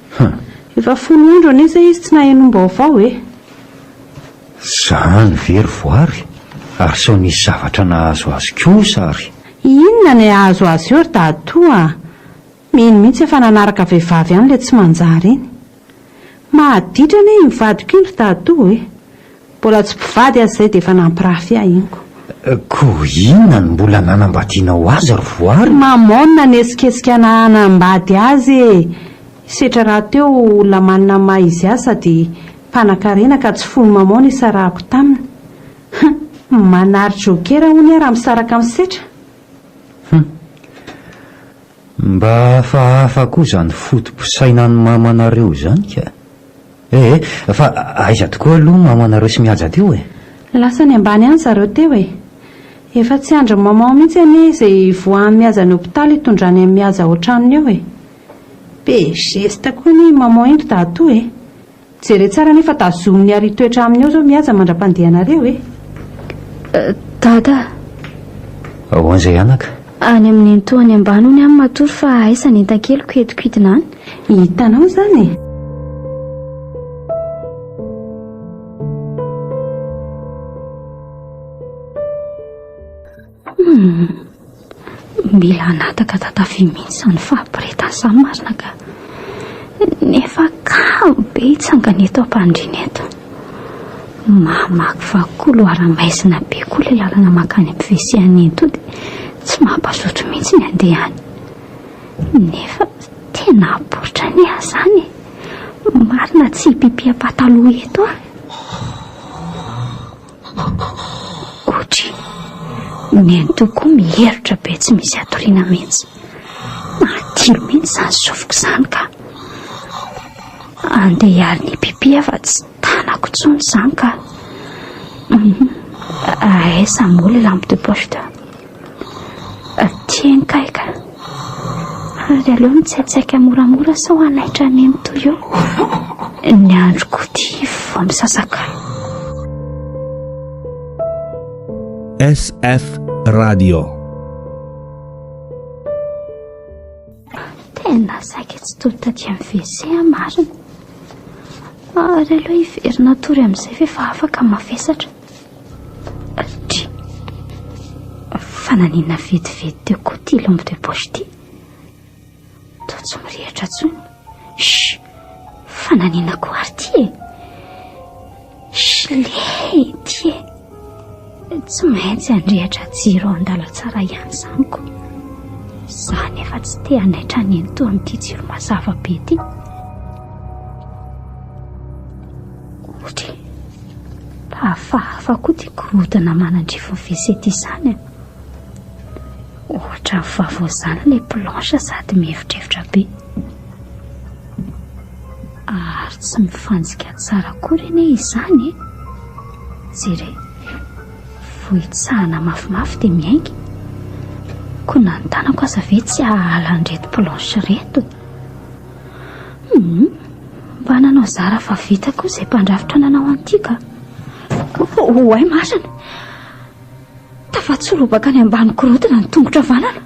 Efa folo andro anie izay izy tsy nahenoam-baovao e! Zany ve ry voary? Ary sao nisy zavatra nahazo azy kosa ary? Inona ny hahazo azy eo ry dadatoa a! Mino mihitsy aho fa nanaraka vehivavy ihany ilay tsy manjary iny. Mahaditra anie iny vadiko iny ry dadatoa e! Mbola tsy mpivady aza izay dia efa nampirafy ahy iny ko. Ko inona no mbola nanambadianao azy ry voary? Maman no nanesikesika anah hanambady azy e! Setra rahateo olona manana ny maha izy azy sady mpanakarena ka tsy foin'i maman ny hisarahako taminy. Hum! Manary joker hono aho raha misaraka amin'i Setra. Hum! Mba hafahafa koa izany foto-pisainan'ny mamanareo izany ka! Eh! Fa aiza tokoa aloha mamanareo sy Mihaja teo e? Lasa any ambany any zareo teo e! Efa tsy andrin'i maman mihitsy anie izay hivoahan'i Mihaja ny hopitaly hitondrany an'i Mihaja ao an-tranony ao e! Be geste koa anie i maman iny ry dadatoa e! Jereo tsara anie fa tazominy ary hitoetra aminy ao izao Mihaja mandra-pandehanareo e! Dada! Ahoana izay anaka? Any amin'ny nenitoa any ambany hono aho matory fa aiza ny entan-keliko entiko hidina any? Hitanao izany e! Hum, mila hanataka tatavia mihitsy izany fahaporetana izany marina ka. Nefa kamo be hitsangana eto am-pandriana eto. Mamakivaky couloir maizina be koa ilay lalana mankany amin'ny WC an'i Nenitoa dia tsy mampazoto mihitsy ny handeha any. Nefa tena haporitra anie aho izany e. Marina tsy hipipi am-pataloha eto aho. Otry, nenitoa koa miherotra be tsy misy hatoriana mihitsy. Mahatilo mihitsy izany sofiko izany ka. Andeha hialina hipipi aho fa tsy tanako intsony izany ka. Aiza moa ilay lampe de poche teo? Tiany kay ka. Ary aleo mitsaitsaika moramora sao hanaitra an'i Nenitoa eo. Ny andro koa ity vao misasaka. SF Radio. Tena saika tsy tody taty amin'ny WC aho marina. Ary aleo hiverina hatory amin'izay fa efa afaka mavesatra. Dry. Fa naninona vetivety teo koa ity lampe de poche ity? Toa tsy mirehitra intsony. Shh! Fa naninona koa ary ity e? Shley ity e! Tsy maintsy handrehitra jiro ao an-dalantsara ihany izany ko. Izaho nefa tsy te hanaitra an'i Nenitoa amin'ity jiro mazava be ity. Ohatra e! Hafahafa koa ity gorodona manandrify ny WC ity izany a! Ohatran'ny vaovao izany ilay planche sady mievotrevotra be. Ary tsy mifanjika tsara akory anie izany e! Jereo, vao hitsahana mafimafy dia miainga. Koa na ny tanako aza ve tsy hahala an'ireto planche ireto? Humm! Mba nanao zara fa vita koa izay mpandrafitra nanao an'ity ka! Oay marina! Tafatsolobaka any ambany gorodona ny tongotro havanana!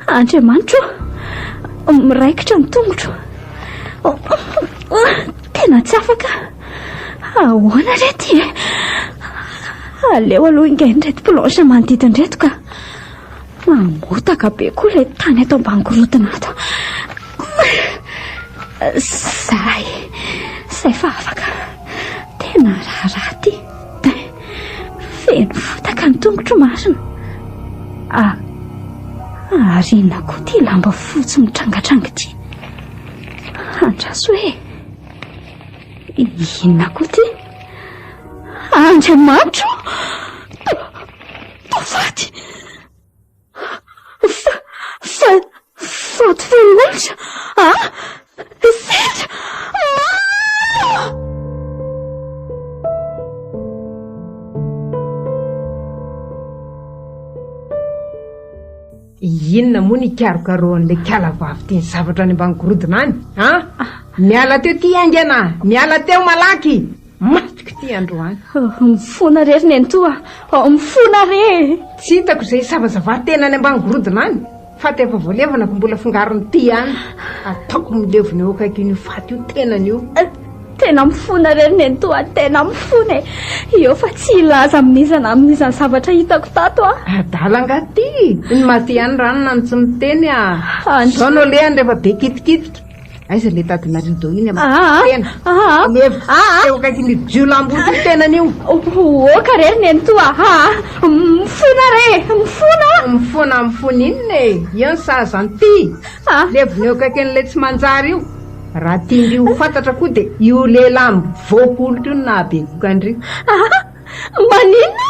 Andriamanitro ô! Miraikitra ny tongotro! Tena tsy afaka! Ahoana re ity e? Aleo aloha ingain'ireto planche manodidina ireto ka! Mamotaka be koa ilay tany ato ambany gorodona ato. Zay, zay fa afaka. Tena raharaha ity. Feno fotaka ny tongotro marina. Ah, ary inona koa ity lamba fotsy mitrangatranga ity? Andraso e. Inona koa ity? Andriamanitro! Toa faty! Fa, fa, faty feno molotra! Ah! Sendra! Ah! Inona moa ny ikarokarohan'ilay kala vavy ity ny zavatra any ambany gorodona any? An? Miala teo ty haingana! Miala teo malaky! Matiko ity androany. Mifona re ry nenitoa a! Mifona re! Tsy hitako izay hisavasava tena any ambany gorodona any. Faty efa voalevina ko mbola fongaron'ity ihany. Ataoko milevina eo akaikin'io faty io tenany io. Tena mifona re ry nenitoa, tena mifona e! Eo fa tsy hilaza amin'iza na amin'iza ny zavatra hitako tato aho. Adala angaha ity? Ny maty ihany ranona no tsy miteny a! Izao no alehany rehefa be kitikitika. Aiza ilay tadina rideau iny amin'ny tena? Mihevitra teo akaikin'io jiolahimboto io tenany io. Oka re ry nenitoa a! Mifona re! Mifona! Mifona mifona inona e? Eo ny sahaza an'ity. Levona eo akaikin'ilay tsy manjary io. Raha tian-dry ho fantatra koa dia io lehilahy mivoa-kolotra io no nahabevohoka an-dry. Maninona?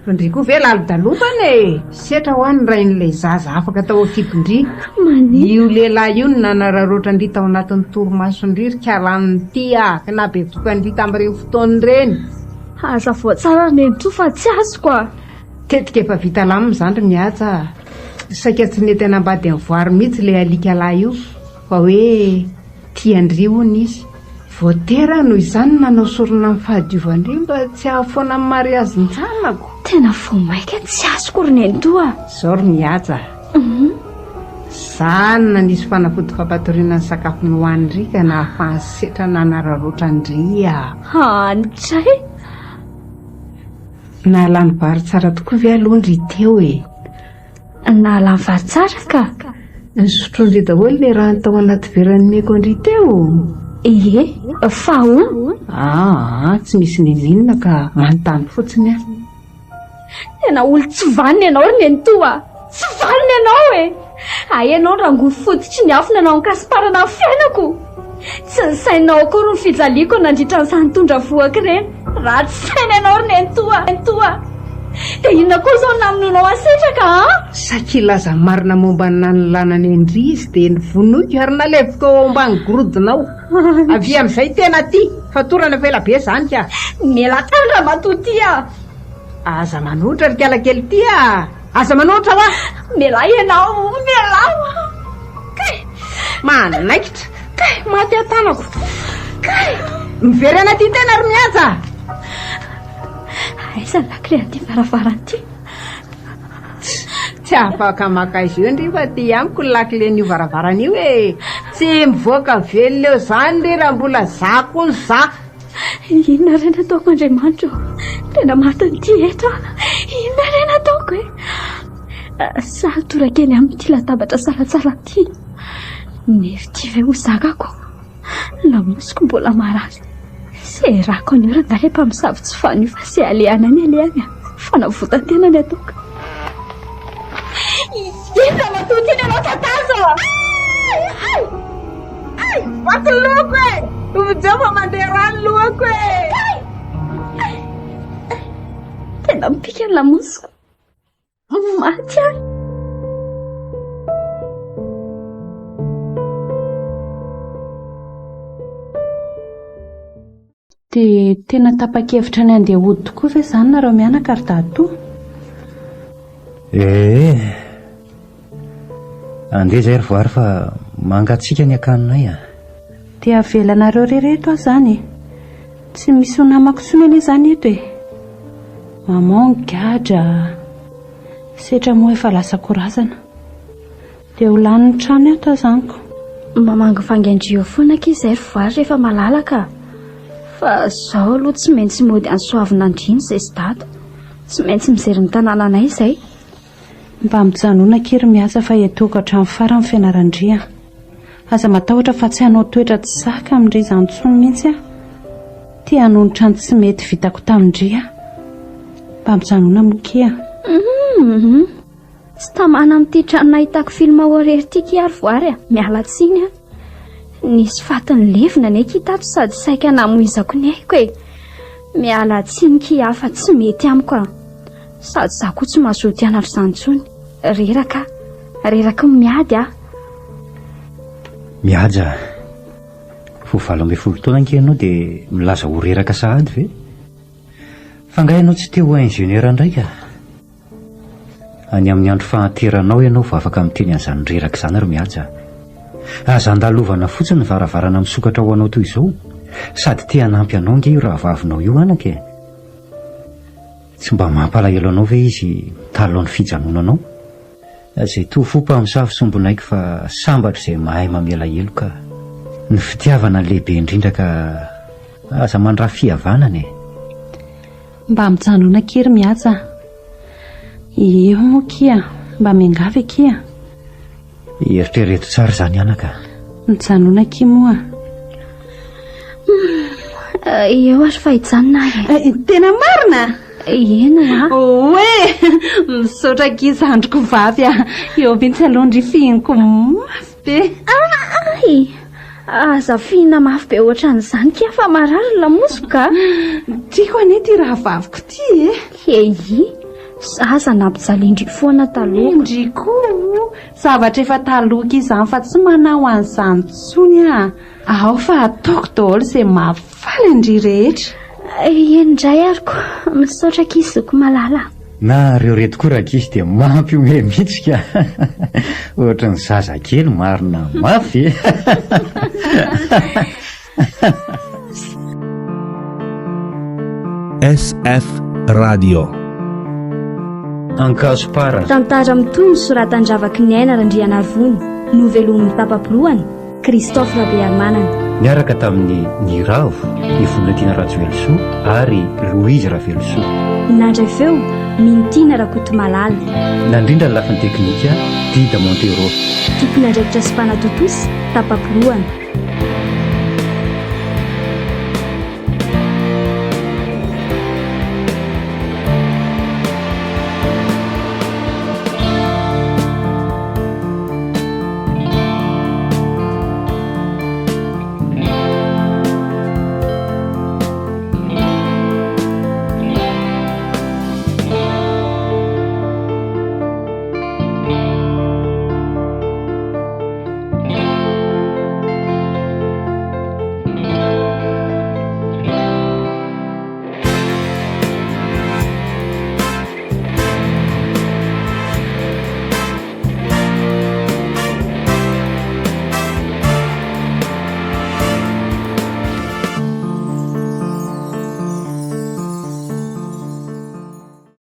Ndry koa ve lalodalofana e! Setra hoa ny rain'ilay zaza afaka tao an-kibon-dry. Maninona? Io lehilahy io no nanararaotra an-dry tao anatin'ny torimason-dry ry kalan'ity ah! Ka nahabevoka an-dry tamin'ireny fotoana ireny. Hazavao tsara ry nenitoa fa tsy azoko ah! Tetika efa vita lamina izany ry Mihaja ah! Saika tsy nety hanambady an'i Voary mihitsy ilay alika lahy io fa hoe tian-dry hono izy. Voatery aho noho izany nanao sorona ny fahadiovan-dry mba tsy hahafoana ny mariazin-janako. Tena vao maika tsy azoko ry nenitoa a! Zao ry Mihaja a! Za no nanisy fanafody fampatoriana ny sakafo nohanin-dry ka nahafahany setra nanararaotra an-dry a! Andray! Nahalany vary tsara tokoa ve aloha ndry teo e? Nahalany vary tsara ka! Nisotroan-dry daholo ilay rano tao anaty vera nomeko an-dry teo? Ie, fa ahoana? Aa, tsy misy n'inon'inona ka, manontany fotsiny aho. Tena olon-tsy vanona ianao ry nenitoa a! Tsy vanona ianao e! Hay ianao no rangory fototry ny afo nanao ankasiparana ny fiainako! Tsy nisainao akory ny fijaliako nandritra an'izany nitondra vohoka ireny. Ratsy saina ianao ry nenitoa a! Nenitoa a! Dia inona koa izao no namonoanao an'i Sitraka an? Saika hilaza ny marina momba ny nanolanana an-dry izy dia novonoiko ary naleviko ao ambany gorodona ao. Avia amin'izay tena aty, fatorana efa ela be izany ka! Mialà tany ramatoa ity a! Aza manohitra ry kalakely ity a! Aza manohitra hoa! Mialà ianao, mialà hoa! Kay! Manaikitra! Kay! Maty aho tanako! Kay! Miverena aty tena ry Mihaja! Aiza ny lakile an'ity varavarana ity? Tsy afaka maka azy eo ndry fa aty amiko ny lakilen'io varavarana io e! Tsy mivoaka velona eo izany ndry raha mbola za koa ny za! Inona re nataoko Andriamanitra ô? Tena matin'ity eto aho. Inona re nataoko e? Sa toraka eny amin'ity latabatra salatsala ity? Nefa ity ve ho zakako? Lamosiko mbola marary. Serako an'io rangahy ilay mpamosavy tsy fanio fa izay alehany any alehany a. Fanavotan-tena ny ataoko. Inona matoa ity ny anao tatazo a! Ay! Ay! Vaky ny lohako e! Vonjeo fa mandeha rà ny lohako e! Ay! Tena mipika ny lamosiko. Maty aho. Dia tena tapa-kevitra ny handeha hody tokoa ve izany nareo mianaka ry dadatoa? Ee. Andeha izay ry voary fa mangatsiaka ny akaninay a. Dia avelanareo irery eto aho izany e. Tsy misy ho namako intsony anie izany eto e. Maman gadra. Setra moa efa lasa korazana. Dia ho lanin'ny trano ato aza amiko. Mamangivangy an-dry eo foana akia izay ry voary rehefa malalaka a. Fa izao aloha tsy maintsy mody any Soavinandriana izay sy Dada. Tsy maintsy mijery ny tanànanay izay. Mba mijanona akia ry Mihaja fa etoako hatramin'ny farany ny fianaran-dry a. Aza matahotra fa tsy hanao toetra tsy zaka amin-dry izany intsony mihitsy aho. Te hanonitra ny tsy mety vitako tamin-dry aho. Mba mijanona moa akia. Hum. Tsy tamana amin'ity trano nahitako film horreur ity kia ry voary a! Miala tsiny a! Nisy faty nilevina anie kia tato sady saika namoizako ny aiko e! Miala tsiny kia fa tsy mety amiko a! Sady za koa tsy mazoto hianatra izany intsony. Reraka aho. Reraky ny miady aho. Mihaja, vao 18 taona ange ianao dia milaza ho reraka sahady ve? Fa angaha ianao tsy te ho ingénieur indray ka? Any amin'ny andro fahanteranao ianao vao afaka miteny an'izany reraka izany ry Mihaja a! Aza andalovana fotsiny ny varavarana misokatra ho anao toy izao, sady te hanampy anao ange io rahavavinao io anaka e! Tsy mba mampalahelo anao ve izy mitalaho ny fijanonanao? Izay toa fo mpamosavy sombinaiko fa sambatra izay mahay mamela heloka. Ny fitiavana no lehibe indrindra ka aza mandrafy fihavanana e! Mba mijanona akia ry Mihaja a! Eo moa akia, mba miangavy akia. Eritrereto tsara izany anaka. Mijanona akia moa. Eo ary fa hijanona aho e. Tena marina? Eny hoa. Oe! Misaotra akia zandriko vavy a! Eo mihitsy aloha ndry fihiniko mafy be. Ay! Aza fihina mafy be ohatran'izany kia fa marary ny lamosiko ka. Tiako anie ity rahavaviko ity e. Hehy, zaza nampijalian-dry foana taloha. Ndry koa, zavatra efa taloha kia izany fa tsy manao an'izany intsony aho. Ao fa ataoko daholo izay mahafaly an-dry rehetra. Eny indray ary ko, misaotra akia zoky malala. Nareo reto koa rankizy dia mampihomehy mihitsy ka! Ohatran'ny zazakely marina mafy e! SF Radio. Ankazomparana. Tantara mitohy ny soratan-dRavaky ny Aina Randrianarivony, novelomin'ny tapa-pilohany, Christophe Rabearimanana. Niaraka tamin'i Niravo, i Volonatiana Rajoelisoa ary Louise Ravelosoa. Nandray feo, Mintiana Rakotomalala. Nandrindra ny lafiny teknika, Dida Montero. Tompon'andraikitra sy mpanatontosa, tapa-pilohana.